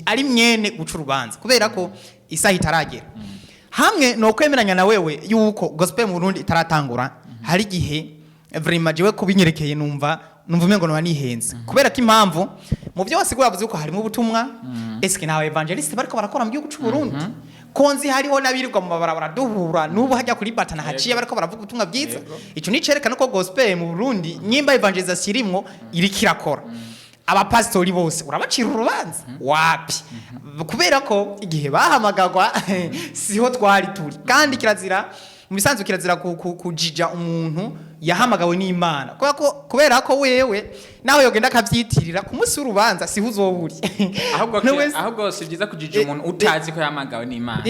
ari mwene guca urubanza, kubera ko isaha itaragera. Hamwe no kwemeranya na wewe yuko gospel mu Burundi itaratangura, hari igihe vraiment jewe kubinyerekeye numva umengo noba nihenze, kubera ko impamvu mu byo wasigura bavuze yuko harimo ubutumwa. Eske nta évangéliste bariko barakora mu gihugu c'u Burundi? Ko nzi hariho n'abirirwa mu mabarabara, duhura n'ubu hajya kuri Batana haciye, bariko baravuga ubutumwa bwiza. Ico ni cerekana ko gospel mu Burundi, nyimba évangélisation irimwo, iriko irakora. Abapasitori bose urabacira urubanza? Wapi, kubera ko igihe bahamagagwa siho twari turi, kandi kirazira, mu bisanzwe kirazira kujija umuntu yahamagawe n'Imana, kubera ko wewe nawe yogenda akavyitirira, ku munsi w'urubanza siho uzoba uri. Ahubwo ahubwo si byiza kujija umuntu utazi ko yahamagawe n'Imana.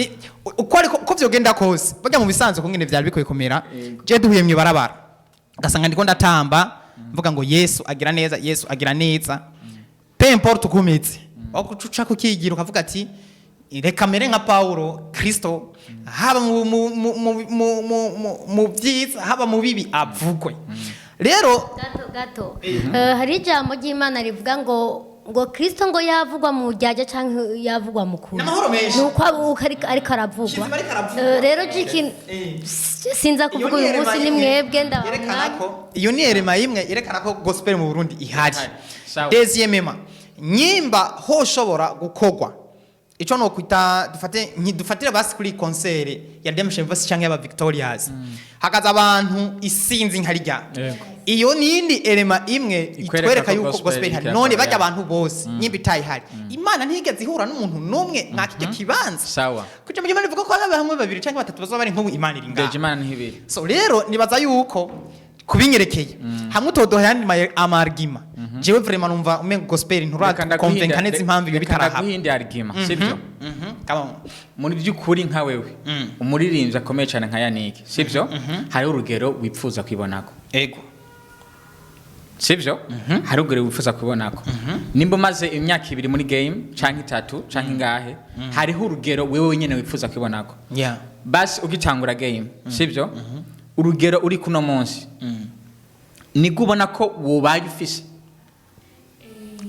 Uko ariko uko vyogenda kose, burya mu bisanzwe kungene vyari bikwiye kumera, je duhuye mw'ibarabara ugasanga ndiko ndatamba mvuga ngo: "Yesu agira neza, Yesu agira neza," peu importe uko umeze, aho uca kukigira ukavuga ati: "Reka mere nka Paulo, Kristo haba mu byiza, haba mu bibi, avugwe." Rero Gato gato. Hari ijambo ry'Imana rivuga ngo Kristo ngo yavugwa mu ryajya canke yavugwa mu kuri. N'amahoro menshi. Nuko uko ariko aravugwa. Kizima ariko aravugwa. Rero jiki sinza kuvuga uyu munsi ni mwebwe. Yerekana Ndabona ko iyo ni élément imwe yerekana ko gospel mu Burundi ihari. Ihari. Sawa. Deuxièmement, nyimba hoshobora gukogwa ico no kwita, dufate ntidufatire basi kuri concert ya Redemption Voice canke y'aba Victorious, hakaza abantu isinzi nka rijya. Iyo nindi élément imwe Ikwereka itwereka ko yuko gospel gospel ihari. iriko None irakora, bajya ya. abantu bose, nyimba itayihari, Imana ntiyigeze ihura n'umuntu n'umwe mwakijya kibanza. Sawa. Kuja mu Imana ivuga ko haba hamwe babiri canke batatu bazoba bari nk'ubu, Imana iri ngaho. Deje Imana ntibiri. So rero nibaza yuko kubinyerekeye hamwe utodoha yandi ama arguments, jewe vraiment numva umengo gospel nturakonvenka neza impamvu ibyo Reka bitarahaba. ndaguhinde argument, sibyo? Mhm, come on. Muri by'ukuri, nka wewe, umuririmbyi akomeye cyane nka Yannick, sibyo, hariho urugero wipfuza kwibonako. Ego. Sibyo, hari urugero wifuza kubonako. Nimba umaze imyaka 2 muri game canke 3 canke ingahe, hariho urugero wewe wenyene wifuza kwibonako. Basi ugitangura game, sibyo, urugero uri kuno munsi nibwo ubona ko wobaye ufise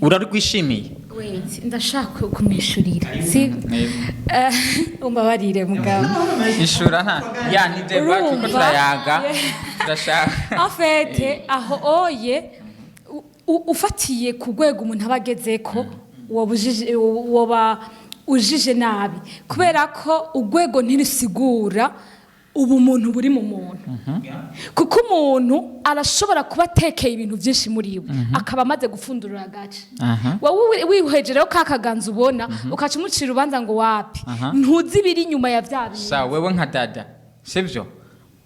urarwishimiye? Wait, ndashaka kumwishurira si. Umbabarire mugabo. Ishura, nta ya ni débat turiko Urumva? turayaga, turashaka. En fait, aho oye ufatiye ku rwego umuntu aba agezeko, woba ujije nabi, kubera ko urwego ntirusigura ubumuntu buri mu muntu, kuko umuntu arashobora kuba atekeye ibintu byinshi muri we, akaba amaze gupfundurura agace. Wowe wihweje rero ka kaganza ubona, ukaca umucira urubanza ngo wapi. Ntuzi ibiri inyuma ya bya bintu. Sa wewe nka dada, sibyo,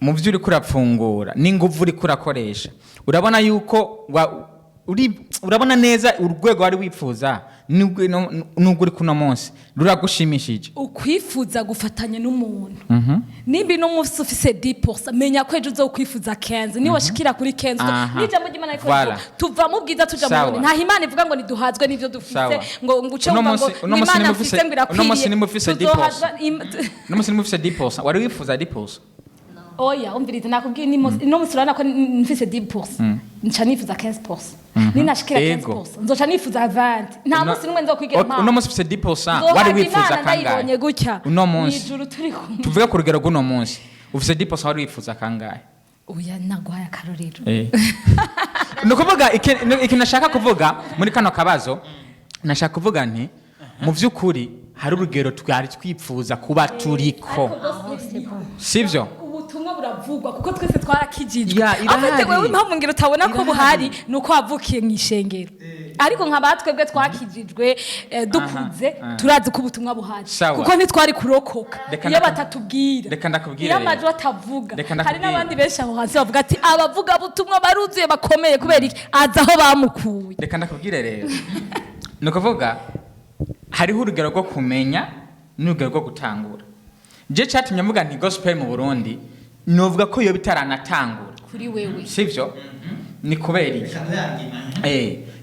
mu byo uriko urapfungura n'inguvu uriko urakoresha, urabona yuko Urabona neza urwego wari wifuza nubwo uri kuno munsi ruragushimishije? Ukwifuza gufatanya n'umuntu. Nimba ino munsi ufise 10%, menya ko ejo uzokwifuza 15. Niba washikira kuri 15, n'ijambo ry'Imana riko Voilà. rivuga, tuva mu bwiza tuja mu bundi. Ntaho Imana ivuga ngo niduhazwe n'ivyo dufise, ngo uce Uno wumva ngo uno munsi Imana nimba ufise- mfise ngo uno munsi irakwiriye. nimba ufise 10%. Tuzohazwa Uno munsi nimba ufise 10%, wari wifuza 10%? Oya, umviriza, nakubwiye ino munsi urabona ko mfise 10%, nca nifuza 15%. Ninashikira 15%, nzoca nifuza 20. Nta munsi n'umwe nzokwigira. Uno munsi ufise 10%, wari Nzohabwa wifuza Imana ndayibonye kangahe gutya uno munsi? Mw'ijuru turi kumwe. Tuvuge ku rugero rw'uno munsi, ufise 10%, wari wifuza kangahe? Oya, naguhaye akarorero. Ni ukuvuga ikintu nashaka kuvuga muri kano kabazo, nashaka kuvuga nti mu by'ukuri hari urugero twari twipfuza kuba turiko, sibyo? Ubutumwa buravugwa kuko twese twarakijijwe. Ya, irahari. Afite wewe impamvu ngira utabona ko buhari ni uko wavukiye mu ishengero, ariko nka batwebwe twakijijwe dukuze, turazi ko ubutumwa buhari, kuko ntitwari kurokoka iyo batatubwira, Reka ndakubwire iyo rero. amajwi atavuga. Reka Hari ndakubwire. n'abandi benshi aho hasi bavuga ati abavuga butumwa baruzuye bakomeye, kubera iki? Azi aho bamukuye. Reka ndakubwire rero, ni ukuvuga hariho urugero rwo kumenya n'urugero rwo gutangura. Je cyatumye mvuga nti gospel mu Burundi novuga ko iyo bitaranatangura Kuri wewe. Sibyo? Ni kubera iki?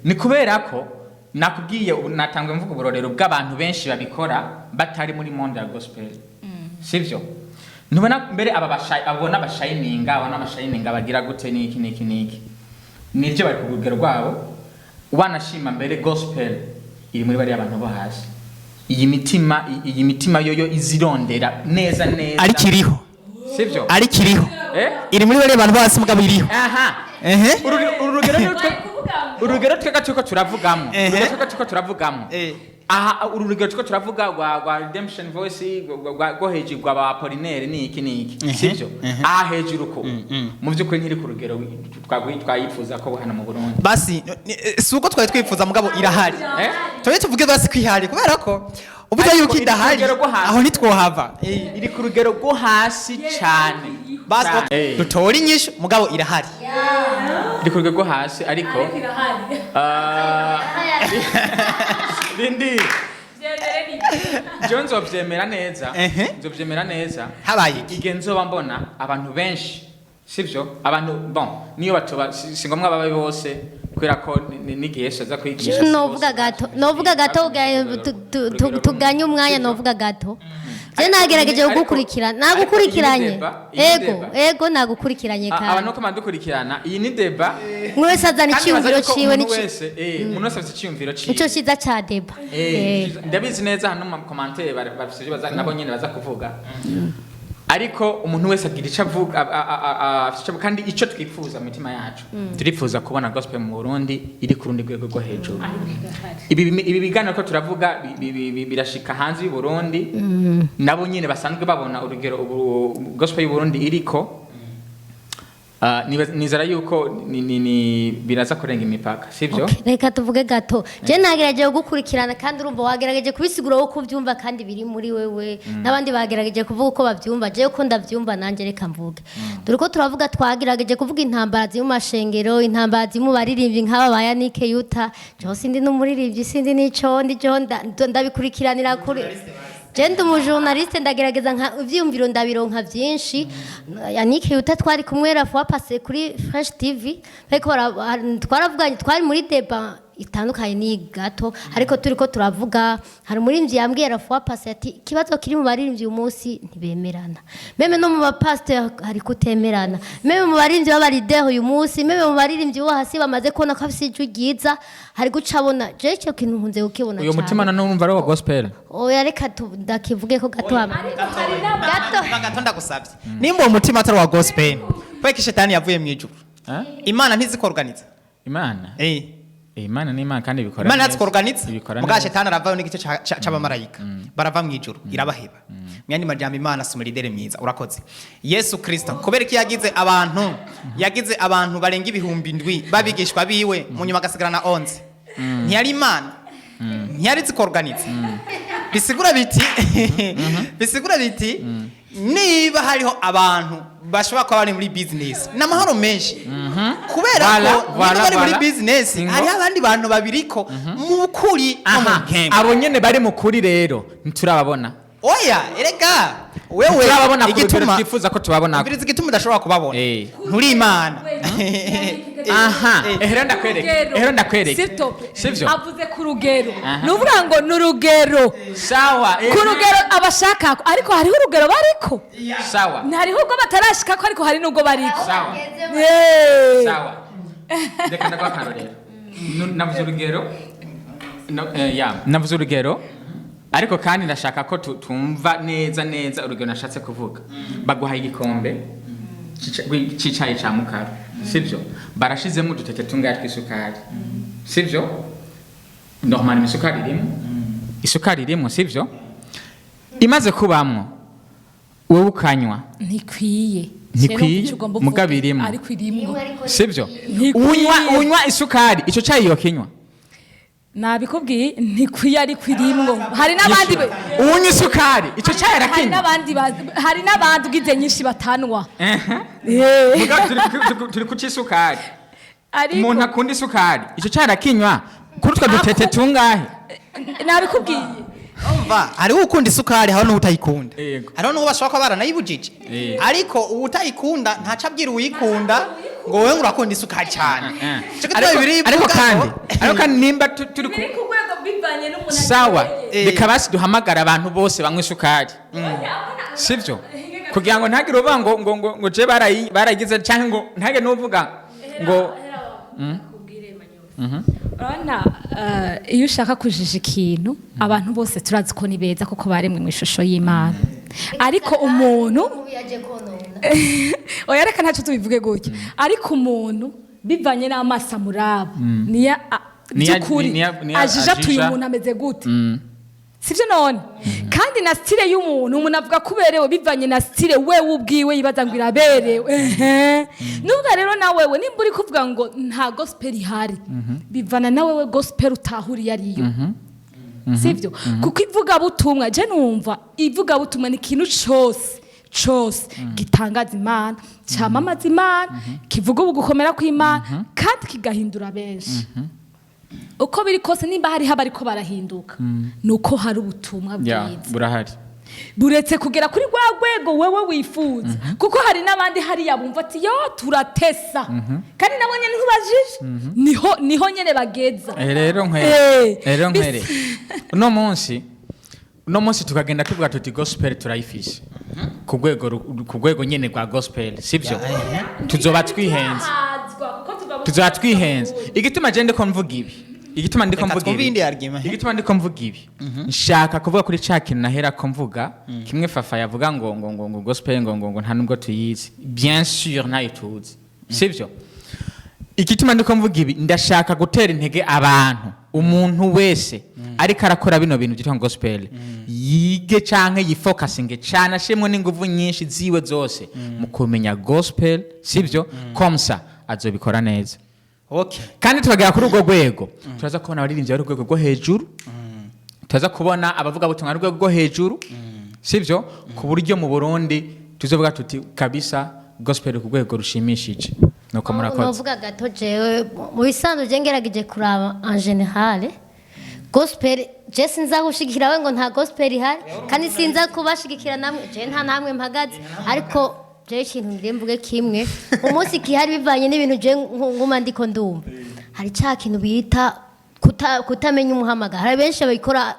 Ni kubera ko nakubwiye ubu, natangwe mvuga uburorero bw'abantu benshi babikora batari muri monde ya gospel, sibyo? Ntubona mbere aba abona abashayininga, abona abashayininga bagira gute niki niki niki, nibyo bari ku rugero rwabo. Wanashima mbere gospel iri muri bariya bantu bo hasi, iyi mitima yoyo izirondera neza neza. Ariko iriho. Sibyo? Ariko iriho. Eh? Iri muri bariya bantu bose, mugabo iriho. Aha. Uru rugero ni urugero twega turiko turavugamo. Urugero twega turiko turavugamo. Aha, uru rugero turiko turavuga rwa Redemption Voice, rwo hejuru rwa ba Apollinaire niki niki, sibyo? Aha hejuru ko mu by'ukuri ntiri ku rugero twayifuza ko hano mu Burundi. Basi si uko twari twifuza, mugabo irahari. Eh? Tube tuvuge basi ko ihari, kubera ko uvuze Ariko yuko iri ku idahari rugero rwo hasi. aho ntitwohava. Iri ku rugero rwo hasi cyane. Basi Cyane. dutore inyishu, mugabo irahari. Iri ku rugero rwo hasi, ariko rindi jewe nzovyemera neza. Nzovyemera neza Habaye iki? igihe nzoba mbona abantu benshi, sivyo? Abantu bon niyo batoba si ngombwa babe bose, kubera ko n'igihe Yesu aza kwigisha si Novuga bose. gato, novuga gato, tuganye umwanya. Sivyo? Novuga gato, je nagerageje kugukurikira, nagukurikiranye. Ariko iyi ni Ego. débat. Ego, nagukurikiranye. Abantu Kandi ko bandukurikirana, iyi ni débat. umwe wese azana Kandi baza iciyumviro yuko ciwe. umuntu wese, umuntu wese afite iciyumviro ciwe. Nico ciza ca débat. Ndabizi neza hano mu commentaire bafise ivyo nabo nyene baza kuvuga, ariko umuntu wese agira icyo avuga, afise ico avuga, kandi icyo twifuza mu mitima yacu, turifuza kubona gospel mu Burundi iri ku rundi rwego rwo hejuru. Ibi biganiro ko turavuga birashika hanze y'u Burundi, nabo nyene basanzwe babona urugero ubu gospel y'u Burundi iriko. Nizera yuko ni biraza kurenga imipaka, sivyo? Okay, reka tuvuge gato. Je nagerageje kugukurikirana, kandi urumva wagerageje kubisigura wowe uko ubyumva, kandi biri muri wewe, n'abandi bagerageje kuvuga uko babyumva. Jewe uko ndabyumva nanjye reka mvuge. Dore ko turavuga, twagerageje kuvuga intambara ziri mu mashengero, intambara ziri mu baririmbyi nk'aba ba Yannick Yuta. Jewe sindi n'umuririmbyi, sindi n'ico ndi, jewe ndabikurikiranira kuri. Je ndi umujournaliste, ndagerageza nka ivyiyumviro ndabironka byinshi. Yannick Yuta twari kumwe la fois passée kuri Fresh TV, ariko twaravuganye, twari muri débat itandukanye ni gato, ariko turiko turavuga. Hari umuririmbyi yambwiye la fois passée ati ikibazo kiri mu baririmbyi uyu munsi ntibemerana, même no mu bapasteur hari kutemerana, même mu baririmbyi b'aba leader uyu munsi, même mu baririmbyi bo hasi bamaze kubona ko afise ijwi ryiza, hari guca abona. Je icyo kintu nkunze kukibona Uyo cane. mutima none urumva ari uwa gospel? Oya, reka ndakivuge ko gato hama. Gato. Gato ndagusabye, nimba uwo mutima atari uwa gospel, kubera ko shetani yavuye mu ijuru, Eh? Imana ntizikoruganiza? Imana. Imana ni Imana kandi ibikora Imana neza. ntazikoruganiza. Ibikora Mugabo neza. shetani aravayo n'igice c'abamarayika barava mu ijuru, irabaheba. Mu yandi majambo, Imana si umu leader mwiza. Urakoze. Yesu Kristo, kubera ko yagize abantu barenga 7,000 babigishwa biwe, mu nyuma agasigarana 11, ntiyari Imana? Ntiyari zikoruganiza? Bisigura biti Niba hariho abantu bashobora kuba bari muri business n'amahoro menshi, kubera Voilà, ko voilà, niba bari muri voilà. business, Ingo. hariho abandi bantu babiriko mu kuri no mu Aha, mpwemu. Abo nyene bari mu kuri rero ntiturababona. Oya, erega wewe Turababona ku rugero igituma twifuza ko tubabona. Umviriza, igituma udashobora kubabona, nturi Imana. Aha, ehero ndakwereke, ehero ndakwereke. S'il te plaît. Sivyo? Avuze ku rugero, ni ukuvuga ngo ni urugero Sawa. ku rugero abashaka, ariko hariho urugero bariko. Sawa. Hariho ubwo batarashikako, ariko hari n'ubwo bariko. Sawa. Sawa, reka ndaguha akarorero. Navuze urugero. No, ya, navuze urugero, ariko kandi ndashaka ko tumva neza neza urugero nashatse kuvuga. Baguhaye igikombe c'icayi ca mukaru, sivyo? Barashizemo udutete tungahe tw'isukari, sivyo? Normal isukari irimo, isukari irimo, sivyo? Imaze kubamwo, wowe ukanywa. Ntikwiye. Ntikwiye, Rero icyo ugomba mugabo uvuge, irimo. ariko irimo. Sivyo? Ntikwiye. Unywa isukari, ico cayi yokinywa? Nabikubwiye, ntikwiye ariko irimwo. Hari n'abandi Unywa isukari, ico cayi hari arakinywa? n'abandi hari n'abandi ugize nyinshi batanwa. Mugabo turi ku c'isukari. Ariko Umuntu akunda isukari, ico cayi arakinywa kuri utwo dutete tungahe? Nabikubwiye. Umva, hariho ukunda isukari, hariho n'utayikunda. Hariho n'uwo bashobora kuba baranayibujije. Ariko uwutayikunda ntaca abwira uwuyikunda ngo wowe ngo urakunda isukari cyane. Ico gituma Bibiliya Ariko ivuga kandi ngo- ariko kandi nimba turi ku Biri ku rwego bivanye n'umuntu. Sawa. Reka basi duhamagara abantu bose banywa isukari, sivyo? Kugira ngo ntagire uvuga ngo je barayigize, canke ngo ntagire n'uvuga ngo Urabona, iyo ushaka kujija ikintu, abantu bose turazi ko ni beza kuko baremwe mu ishusho y'Imana, ariko umuntu Yaje konona. Oya, reka ntacyo tubivuge gutya, ariko umuntu bivanye n'amaso amuraba niya by'ukuri niya ajija atuye ajija. Umuntu ameze gute, sibyo? None kandi na style y'umuntu, umuntu avuga ko uberewe bivanye na style wewe ubwiwe yibaza ngo iraberewe. Ehe. Nubwo rero na wewe nimba uri kuvuga ngo nta gospel ihari, bivana na wewe gospel utahuriye ariyo, sibyo? Kuko ivugabutumwa, je numva ivugabutumwa ni ikintu cose cose gitangaza Imana, cyamamaza Imana, kivuga ugukomera kw'Imana kandi kigahindura benshi. Uko biri kose, nimba hariho abariko barahinduka, ni uko hari ubutumwa bwiza Burahari. Buretse kugera kuri rwa rwego wewe wifuza, kuko hari n'abandi hariya bumva ati yo turatesa, kandi nabo nyene ntubajije, niho nyene bageza. Rero nkwere, rero nkwere, uno munsi tukagenda tuvuga tuti gospel turayifise ku rwego nyene rwa gospel, sivyo? Tuzoba twihenze, tuzoba twihenze. Igituma je ndiko mvuga ibi, igituma ndiko Reka mvuga twumve ibi, iyindi argument. igituma ndiko mvuga ibi, nshaka kuvuga kuri ca kintu nahera ko mvuga kimwe. Fafa yavuga ngo gospel ngo nta nubwo tuyizi. Bien sûr ntayo tuzi, sivyo? Igituma ndiko mvuga ibi, ndashaka gutera intege abantu. Umuntu wese ariko arakora bino bintu byitwa gospel, yige canke yifokasinge cane, ashiremwo n'inguvu nyinshi ziwe zose mu kumenya gospel, sivyo? Comme ça azobikora neza. Kandi tukagera kuri urwo rwego, turaza kubona abaririmbyi bari ku rwego rwo hejuru, turaza kubona abavugabutumwa bari ku rwego rwo hejuru, sivyo? Ku buryo mu Burundi tuzovuga tuti kabisa gospel ku rwego rushimishije. Nuko murakoze. Novuga gato jewe, mu bisanzwe je ngerageje kuraba en général gospel, je sinza gushigikira we ngo nta gospel ihari, kandi sinza kubashigikira namwe, je nta namwe mpagaze. Ariko je ikintu ngire mvuge kimwe: umunsi kihari bivanye n'ibintu je nguma ndiko ndumva, hari ca kintu bita kutamenya umuhamagaro. Hari benshi babikora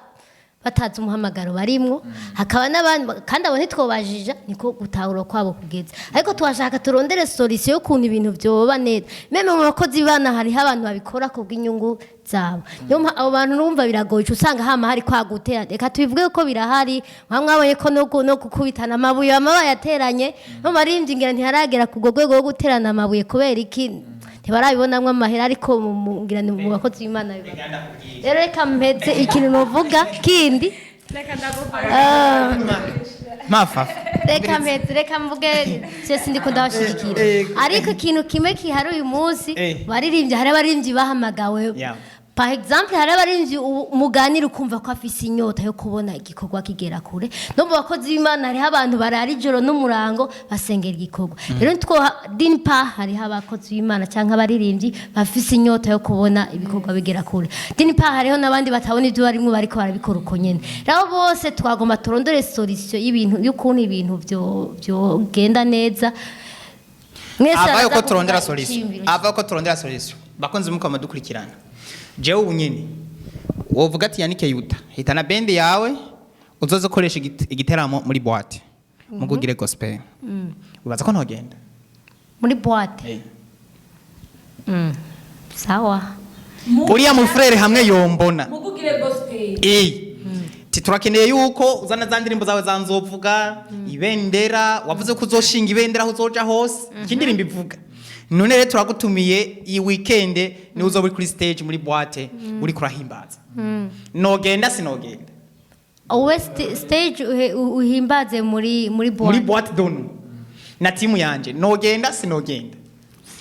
batazi umuhamagaro barimwo, hakaba n'abandi kandi abo ntitwobajija, niko gutahura kwabo kugeza. Ariko twashaka turondere solution y'ukuntu ibintu vyoba neza. Même mu bakozi bana hariho abantu babikora kubw'inyungu zabo. Niyo abo bantu numva biragoye, uca usanga hama hari kwa gutera. Reka tubivuge ko birahari, nka mwabonye ko no gukubitana amabuye bama bayateranye. No baririmbyi ngira ntiharagera ku rwego rwo guterana amabuye. Kubera iki? Ntibarabibonamwo amahera. Ariko ngira ni mu bakozi b'Imana biba. Rero reka mpeze ikintu novuga kindi. Mafafa. Reka mpeze, reka mvuge, je sindiko ndabashigikira, ariko ikintu kimwe kihari uyu munsi, baririmbyi, hari abaririmbyi bahamagawe. Par exemple, hari abarinzi muganira ukumva ko afise inyota yo kubona igikorwa kigera kure. No mu bakozi b'Imana hariho abantu barara ijoro n'umurango basengera igikorwa. Rero two dinpa hariho abakozi b'Imana cyangwa abaririmbyi bafise inyota yo kubona ibikorwa bigera kure. Dinpa hariho n'abandi batabona ibyo barimo, bariko barabikora uko nyene. Rero bose twagomba turondore solution y'ibintu, y'ukuntu ibintu byo byogenda neza. Mwese Avayo araza ko turondera kuvuga solution. iciyumviro. Avayo ko turondera solution. Bakunze mukama dukurikirana, jewe ubu nyene wovuga ati: "Yanike Yuta, hitana band yawe, uzoze ukoresha igiteramo muri boîte mugugire gospel." Ubaza ko ntogenda? Muri boîte? Sawa. Uriya mu frère hamwe yombona Mugugire gospel. Eh. Ti turakeneye yuko uzana za ndirimbo zawe za nzovuga ibendera, wavuze ko uzoshinga ibendera aho uzoja hose, iki ndirimbo ivuga. None rero turagutumiye iyi weekend, ni uzoba uri kuri stage muri boîte uri kurahimbaza. Nogenda, sinogenda? Wowe stage uhimbaze muri Muri boîte? Boîte donu na timu yanje. Nogenda, sinogenda?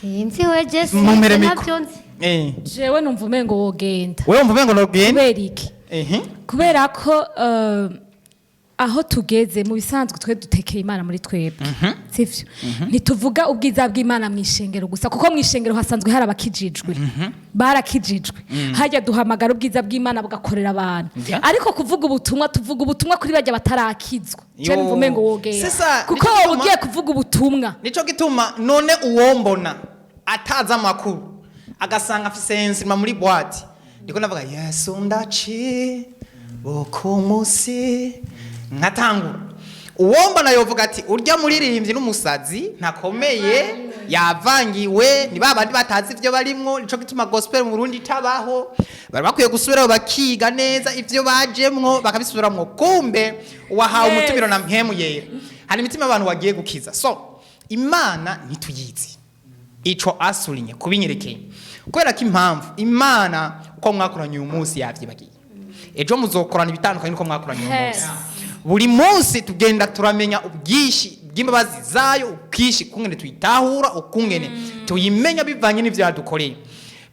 Sinzi we, je Mumere sinzi, micro. ntabyo nzi. Jewe numva umengo wogenda. Wewe umva ngo nogenda? Kubera iki? Kubera ko aho tugeze mu bisanzwe, twe dutekeye Imana muri twebwe, sivyo? Ntituvuga ubwiza bw'Imana mu ishengero gusa, kuko mu ishengero hasanzwe hari abakijijwe, barakijijwe. Hajya duhamagara ubwiza bw'Imana bugakorera abantu. Ariko kuvuga ubutumwa, tuvuga ubutumwa kuri bajya batarakizwa. Je Yo. numva umengo wogenda, Sasa, kuko nico wowe ugiye kuvuga ubutumwa. Nico gituma none uwombona atazi amakuru, agasanga afise instrument muri boîte, ndiko ndavuga "Yesu ndaci bokumusi", nkatangura, uwombona yovuga ati: "Urya muririmbyi n'umusazi, ntakomeye, yavangiwe, ni ba bandi batazi ivyo barimwo." Nico gituma gospel mu Burundi itabaho. Bari bakwiye gusubirayo bakiga neza ivyo bajemwo, bakabisubiramwo. Kumbe wahawe umutumiro na Mpwemu Yera, hari imitima y'abantu wagiye gukiza. So Imana ntituyizi, ico asurinye kubinyerekeye, kubera ko impamvu Imana uko mwakoranye uyu munsi yavyibagiye, ejo muzokorana ibitandukanye nuko mwakoranye uyu munsi. Buri munsi tugenda turamenya ubwinshi bw'imbabazi zayo, ubwinshi ukungene tuyitahura, ukungene tuyimenya bivanye n'ivyo yadukoreye.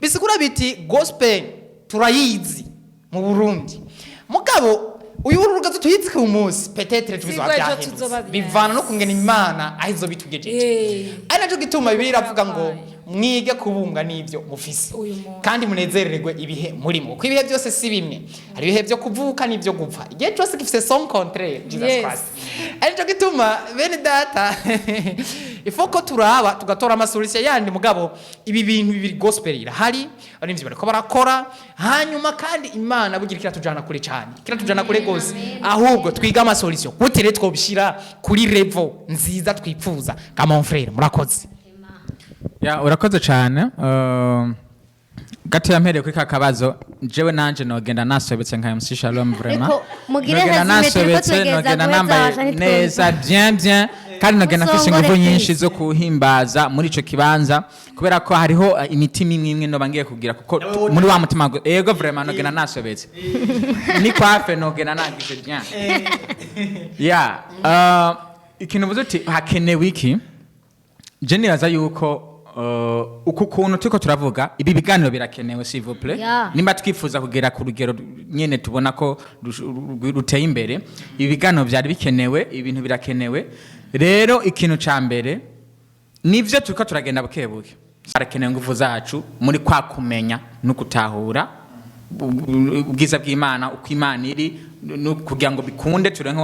Bisigura biti gospel turayizi mu Burundi, mugabo uyu rugazo tuyizi ku munsi, peut-être tubizoba Sibwo ejo byahindutse. tuzoba. Bivana no kungena Imana aho izobitugejeje. Ari naco gituma Bibiliya iravuga ngo mwige kubunga n'ivyo mufise Uyu munsi. kandi munezererwe ibihe murimo, kuko ibihe byose si bimwe. Hari ibihe byo kuvuka n'ibyo gupfa, igihe cyose gifise son contraire, Jesus Christ. Ari naco gituma, bene data, ifo ko turaba tugatora ama solution yandi. Mugabo ibi bintu bibiri, gospel irahari, abarimvyi bariko barakora, hanyuma kandi Imana bugira kiratujana kure cyane, kiratujana kure gose. Ahubwo twiga ama solution gute rero twobishira kuri level nziza twipfuza. Ka mon frère, murakoze. Ya, urakoze cyane. Gatoya mpereye kuri ka kabazo, jewe nanje nogenda nasobetse nka MC Shalom, vraiment. Ariko mugire Nogenda résumé, turiko nasobetse, twegereza nogenda guheza, nambaye abasha ntitwumva. neza, bien bien, kandi nogenda mfise Musongore inguvu nyinshi please. zo kuhimbaza muri ico kibanza, kubera ko hariho imitima imwe imwe noba ngiye kugira, kuko muri wa mutima ego, vraiment nogenda nasobetse, ni coiffe, nogenda nagize bien. Ya, ikintu uvuze uti hakenewe iki, je nibaza yuko uku kuntu turiko turavuga, ibi biganiro birakenewe, s'il vous plaît. Nimba twifuza kugera ku rugero nyene tubona ko ruteye imbere, ibi biganiro byari bikenewe, ibintu birakenewe. Rero ikintu ca mbere nivyo turiko turagenda buke buke, harakenewe ingufu zacu muri kwa kumenya no gutahura ubwiza bw'Imana, uko Imana iri, no kugira ngo bikunde turonke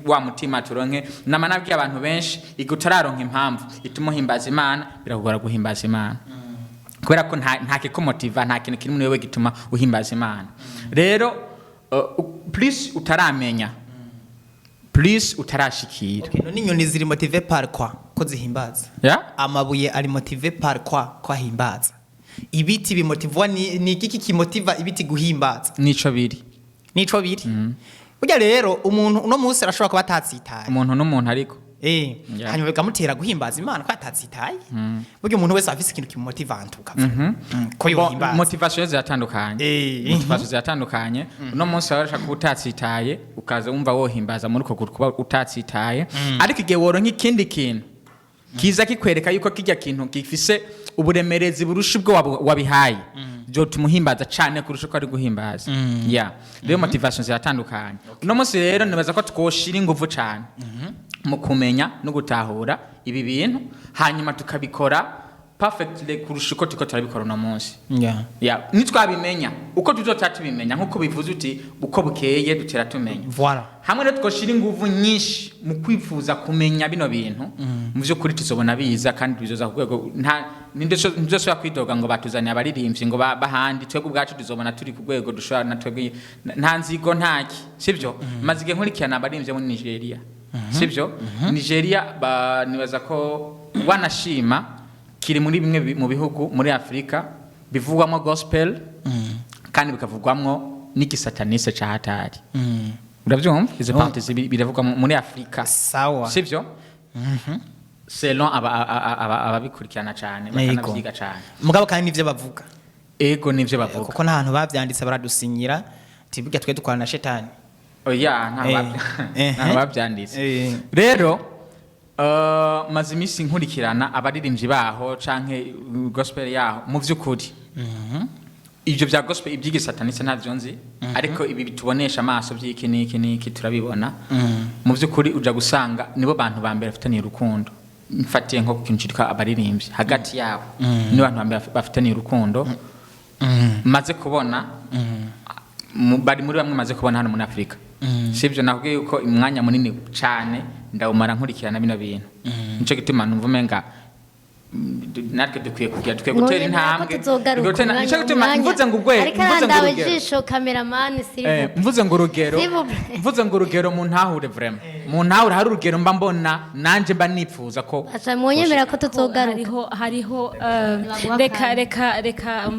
wa mutima, turonke nama. Nabwiye abantu benshi, igihe utararonka impamvu ituma uhimbaza Imana, birakugora guhimbaza Imana, kubera ko nta kikumotiva, nta kintu kiri muri wewe gituma uhimbaza Imana. Rero plus utaramenya, plus utarashikira. Okay, none inyoni ziri motivées par quoi ko zihimbaza? Ya? Amabuye ari motivé par quoi ko ahimbaza? Ibiti bimotivwa ni igiki kimotiva ibiti guhimbaza? Nico biri. Nico biri. Burya rero umuntu uno munsi arashobora kuba atatsitaye. Umuntu n'umuntu ariko. Hanyuma bikamutera guhimbaza Imana ko atatsitaye. Burya umuntu wese afise ikintu kimumotiva antuka ko Bon, yohimbaza. Motivation ziratandukanye. Motivation ziratandukanye. Uno munsi warashaka kuba utatsitaye, ukaza wumva wohimbaza muri uko kuba utatsitaye, ariko igihe woronka ikindi kintu kiza kikwereka yuko kijya kintu gifise uburemerezi burusha ubwo wabihaye. Byotuma uhimbaza cane kurusha uko ari guhimbaza. Yeah, rero motivation ziratandukanye. Uno munsi rero nibaza ko twoshira inguvu cane mu kumenya no gutahura ibi bintu, hanyuma tukabikora perfectly kurusha uko turiko turabikora uno munsi. Yeah, nitwabimenya uko tuzoca tubimenya, nkuko bivuze uti uko bukeye dutera tumenya. Voilà. Hamwe rero twoshira inguvu nyinshi mu kwifuza kumenya bino bintu, mu by'ukuri tuzobona biza kandi bizoza ku rwego nta ntidusubira kwidoga ngo batuzaniye abaririmbyi ngo bahandi. Twebwe ubwacu tuzobona turi ku rwego dushobora na twebwe nta nzigo, ntaki, sibyo? Maze igihe nkurikirana abaririmbyi bo muri Nigeria, sibyo? Nigeria nibaza ko wanashima kiri muri bimwe mu bihugu muri Afurika bivugwamo gospel kandi bikavugwamwo n'igisataniste ca hatari. Urabyumva, izo parties biravugwa muri Afurika. Sawa. Sibyo? Selon ababikurikirana cyane, bakanavyiga cyane. Mugabo kandi nivyo bavuga. Ego, nivyo bavuga. Kuko nta hantu bavyanditse baradusinyira ati burya twe dukorana na shetani. Oya, nta nta bavyanditse. Rero maze iminsi nkurikirana abaririmbyi baho canke gospel yaho. Mu vy'ukuri ibyo bya gospel, iby'igisataniste ntavyo nzi, ariko ibi bitubonesha amaso by'iki n'iki n'iki turabibona. Mu by'ukuri uja gusanga nibo bantu ba mbere bafitaniye urukundo. Mfatiye nko ku kintu citwa abaririmbyi hagati yabo, nibo bantu ba mbere bafitaniye urukundo maze kubona bari muri bamwe maze kubona hano muri Afurika. Sibyo? Nakubwiye yuko umwanya munini cyane ndawumara nkurikirana bino bintu. Nico gituma numva umenga natwe dukwiye kugira, dukwiye gutera Mwemera ko intambwe. tuzogaruka. Dukwiye gutera. Nico gituma umwanya. mvuze ngo urwego, Ariko mvuze ngo arandawe urugero. ijisho cameraman. Mvuze ngo urugero, S'il vous plaît. mvuze ngo urugero, muntahure vraiment, muntahure. Hari urugero mba mbona nanje mba nipfuza ko Aca mwonyemera ko tuzogaruka. Hariho Baguha reka akanya. Reka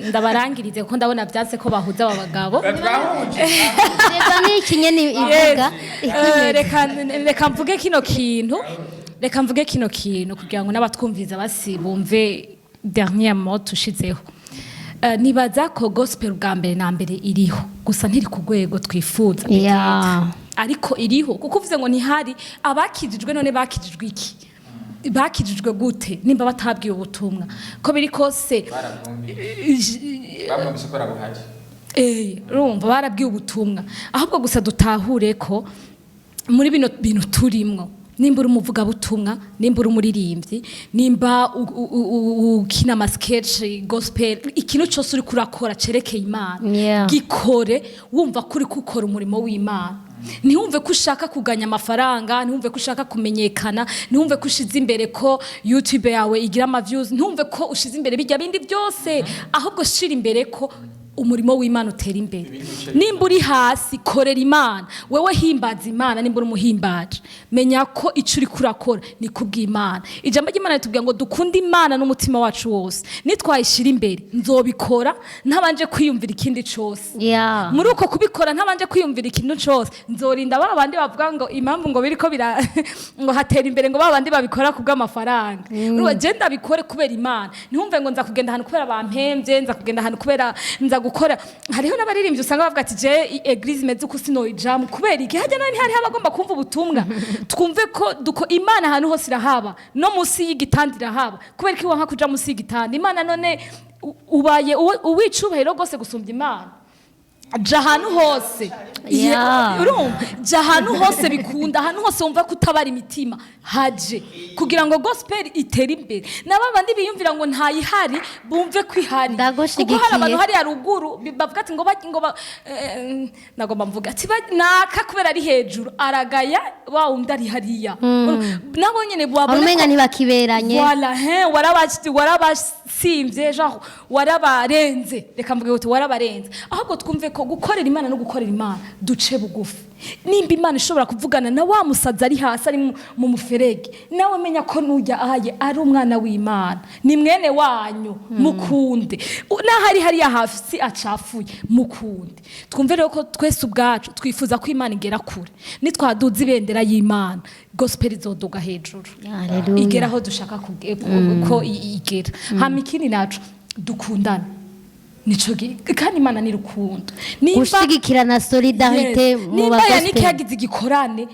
ndabarangirize kuko ndabona byanse ko bahuza aba bagabo. Reba n'iki nyene ivuga. Reka mvuge kino kintu, reka mvuge kino kintu kugira ngo n'abatwumviza basi bumve dernier mot tushizeho. Nibaza ko gospel bwa mbere na mbere iriho, gusa ntiri ku rwego twifuza peut-être. Ariko iriho, kuko uvuze ngo ntihari abakijijwe, none bakijijwe iki? Bakijijwe gute nimba batabwiye ubutumwa? Ko biri kose bamwumvise ko arabuhari. Urumva barabwiye ubutumwa. Ahubwo gusa dutahure ko muri bino bintu turimwo, nimba uri umuvugabutumwa, nimba uri umuririmbyi, nimba ukina ama sketch gospel, ikintu cyose uri kurakora cerekeye Imana, gikore wumva ko uri gukora umurimo w'Imana. Ntiwumve ko ushaka kuganya amafaranga, ntiwumve ko ushaka kumenyekana, ntiwumve ko ushize imbere ko YouTube yawe igira ama views, ntiwumve ko ushize imbere bijya bindi byose. Ahubwo shira imbere ko umurimo w'Imana utera imbere. Nimba uri hasi, korera Imana. Wewe himbaza Imana. Nimba uri umuhimbaje, menya ko icyo uri kurakora ni kubw'Imana. Ijambo ry'Imana ritubwira ngo dukunde Imana n'umutima wacu wose. Nitwayishyira imbere, nzobikora ntabanje kwiyumvira ikindi cyose. Muri uko kubikora ntabanje kwiyumvira ikintu cyose, nzorinda ba bandi bavuga ngo impamvu ngo biriko bira ngo hatera imbere, ngo ba bandi babikora ku bw'amafaranga. Urumva, je ndabikore kubera Imana. Ntiwumve ngo nza kugenda ahantu kubera bampemvye, nza kugenda ahantu kubera nza gukora. Hariho n'abaririmbyi usanga bavuga ati je église imeze uko sinoyijamu. Kubera iki? Hajya nani hariho abagomba kumva ubutumwa. Twumve ko duko Imana ahantu hose irahaba, no munsi y'igitanda irahaba. Kubera iki wanka kuja munsi y'igitanda Imana? None ubaye uwicubahiro rwose gusumbya Imana? Ja ahantu hose. Urumva, ja ahantu hose bikunda, ahantu hose wumva ko utabara imitima haje, kugira ngo gospel itere imbere. Naba bandi biyumvira ngo ntayihari bumve ko ihari. Ndagushigikiye. Kuko hari abantu hariya ruguru bavuga ati ngo nagomba mvuga ati naka kubera ari hejuru aragaya wa wundi ari hariya. Nabo nyene babone umenga ntibakiberanye. Voilà, hein, warabasimvye, genre warabarenze. Reka mvuge uti warabarenze. Ahubwo twumve ko gukorera Imana no gukorera Imana duce bugufi. Nimba Imana ishobora kuvugana na wa musazi ari hasi, ari mu muferege, nawe menya ko nujya ahaye ari umwana w'Imana, ni mwene wanyu, mukunde. Naho ari hariya hasi acafuye, mukunde. Twumve rero ko twese ubwacu twifuza ko Imana igera kure. Nitwaduza ibendera y'Imana, gospel izoduga hejuru. Hallelujah. Igera aho dushaka ko igera. Hama ikindi naco, dukundane. Nico kandi Imana ni rukundo. Nimba Gushigikirana, solidarité Yes. mu Nimba ba Yannick gospel. yagize igikorane,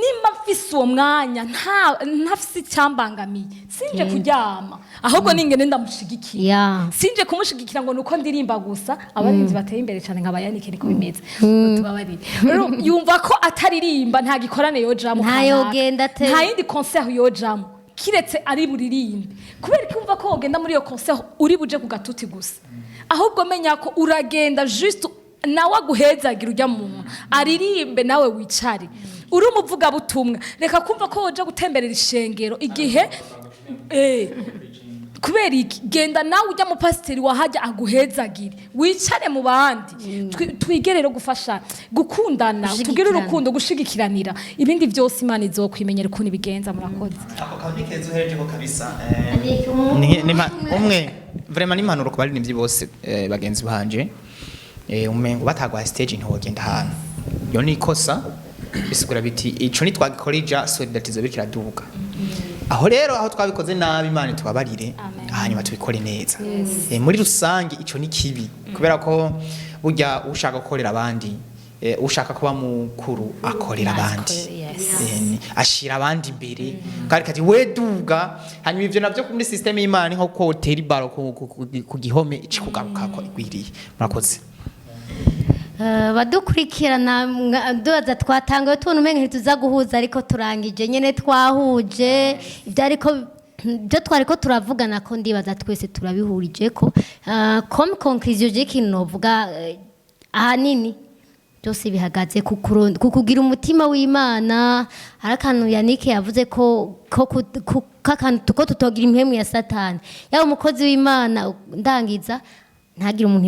nimba mfise uwo mwanya, nta ntafise icyambangamiye, sinje kuryama, ahubwo ningene ndamushigikiye. Sinje kumushigikira ngo nuko ndirimba gusa. Abarinzi bateye imbere cyane nka Yannick niko bimeze, tubabarire. Rero yumva ko ataririmba nta gikorane yojamo, Nta kanaka. yogenda Nta yindi concert yojamo kiretse ari buririmbe. Kubera ko umva ko wogenda muri iyo concert uri buje ku gatuti gusa, ahubwo menya ko uragenda juste nawe aguhezagira, ujya muntu aririmbe nawe wicare. Uri umuvugabutumwa, reka kumva ko woja gutemberera ishengero igihe kubera iki? Genda nawe ujya mu pasiteri wahajya aguhezagire, wicare mu bandi. Twige rero gufasha, gukundana, tugire Gushigikiranira. urukundo, gushigikiranira. Ibindi byose Imana izokwimenyera ukuntu ibigenza. Murakoze. Ako kantu ni keza uherejeho kabisa. Umwe vraiment ni impanuro ku baririmbyi bose, bagenzi banje. Umengo batagwa stage ntiwogenda ahantu, iyo ni ikosa. Bisigura biti ico nitwagikora, solidarité izoba iriko iraduga. Aho rero aho twabikoze nabi, Imana tubabarire, hanyuma tubikore neza. Muri rusange ico ni kibi, kubera ko burya ushaka gukorera abandi, ushaka kuba mukuru akorera abandi. Ashira abandi imbere kandi kati we duga. Hanyuma ivyo navyo muri system y'Imana ni nko ko utera ibaro ku gihome, icikugaruka ko igwiriye. Murakoze. Badukurikirana dubaza twatangaye tubona umenga ntituza guhuza, ariko turangije nyene twahuje ibyo, ariko ibyo twari ko turavugana ko ndibaza twese turabihurije ko comme conclusion y'ikintu novuga, ahanini byose bihagaze ku kugira umutima w'Imana. Hari akantu Yannick yavuze ko tutogira impwemu ya Satani. Yaba umukozi w'Imana, ndangiza, ntagire umuntu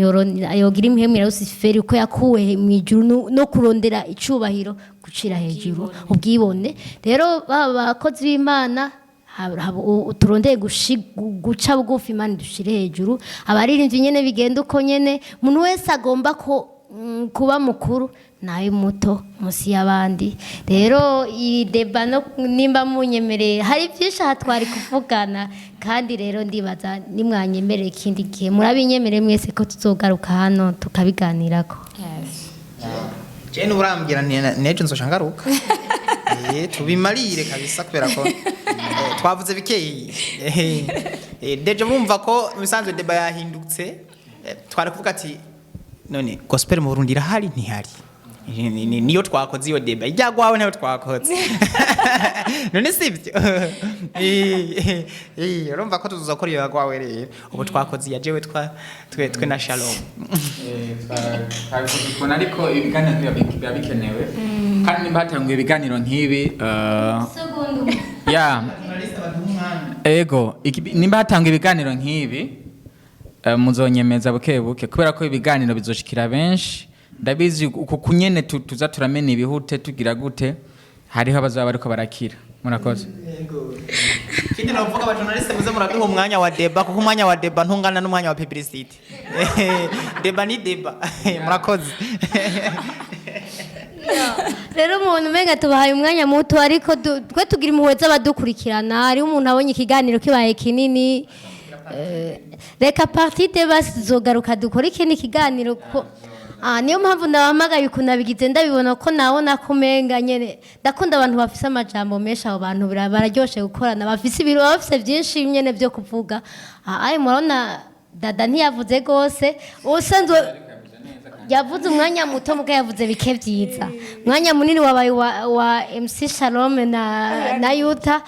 yogira impwemu ya Rusiferi, uko yakuwe mu ijuru no kurondera icubahiro, gucira hejuru, ubwibone. Rero baba bakozi b'Imana, turondeye guca bugufi, Imana dushire hejuru. Abaririmbyi nyene bigenda uko nyene. Umuntu wese agomba ko kuba mukuru, nawe muto munsi y'abandi. Rero iyi débat no nimba munyemereye, hari byinshi aha twari kuvugana, kandi rero ndibaza nimwanyemereye ikindi gihe, murabinyemereye mwese ko tuzogaruka hano tukabiganirako. Je nuburambwira nejo nzoca ngaruka. Tubimarire kabisa, kubera ko twavuze bikeyi. Déjà bumva ko imisanzu débat yahindutse. Twari kuvuga ati none gospel mu Burundi irahari ntihari? Niyo twakoze iyo débat ijyagwawe ntayo twakoze none, sibyo? Urumva ko tuzokora iyo yagwawe. Rero ubu twakoze iya jewe twe na Shalom. Twabikora, ariko ibiganiro biba bikenewe, kandi nimba hatanguye ibiganiro nk'ibi, ya ego nimba hatangwa ibiganiro nk'ibi, muzonyemeza buke buke, kubera ko ibiganiro bizoshikira benshi. Ndabizi uku kunyene tuza turamena ibihute, tugira gute, hariho abazaba bariko barakira. Murakoze. Ikindi navuga, aba journaliste muze muraduha umwanya wa débat, kuko umwanya wa débat ntungana n'umwanya wa publicité. Débat ni débat. Murakoze. Rero umuntu umenga tubahaye umwanya muto, ariko twe tugira impuhwe z'abadukurikirana. Hariho umuntu abonye ikiganiro kibaye kinini. Reka partie débat tuzogaruka dukore ikindi kiganiro ko niyo mpamvu ndabahamagaye ukuntu nabigize, ndabibona ko nabona ko umenga nyene ndakunda abantu bafise amajambo menshi. Abo bantu bararyoshe gukorana, bafise ibiro, bafise byinshi nyene byo kuvuga. Ayi murabona dada ntiyavuze gose, ubusanzwe yavuze umwanya muto, muga yavuze bike byiza. Umwanya munini wabaye wa MC Shalom na Yuta,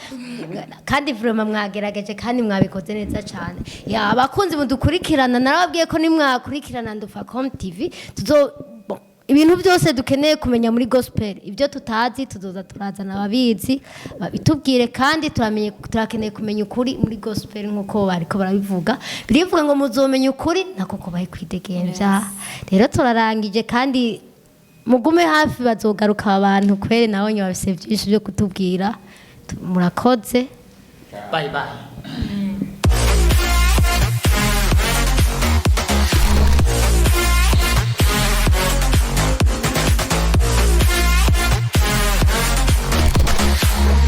kandi vraiment mwagerageje kandi mwabikoze neza cyane. Ya abakunzi mudukurikirana, narababwiye ko nimwakurikirana Ndufacom TV tuzo, bon, ibintu byose dukeneye kumenya muri gospel, ibyo tutazi tuzoza turazana ababizi babitubwire, kandi turamenye, turakeneye kumenya ukuri muri gospel nk'uko bariko barabivuga. Birivuga ngo muzomenya ukuri nako kubahe kwidegemvya. Rero turarangije, kandi mugume hafi, bazogaruka abantu kwere, nawe nyuma bafise byinshi byo kutubwira. Murakoze. Bye bye.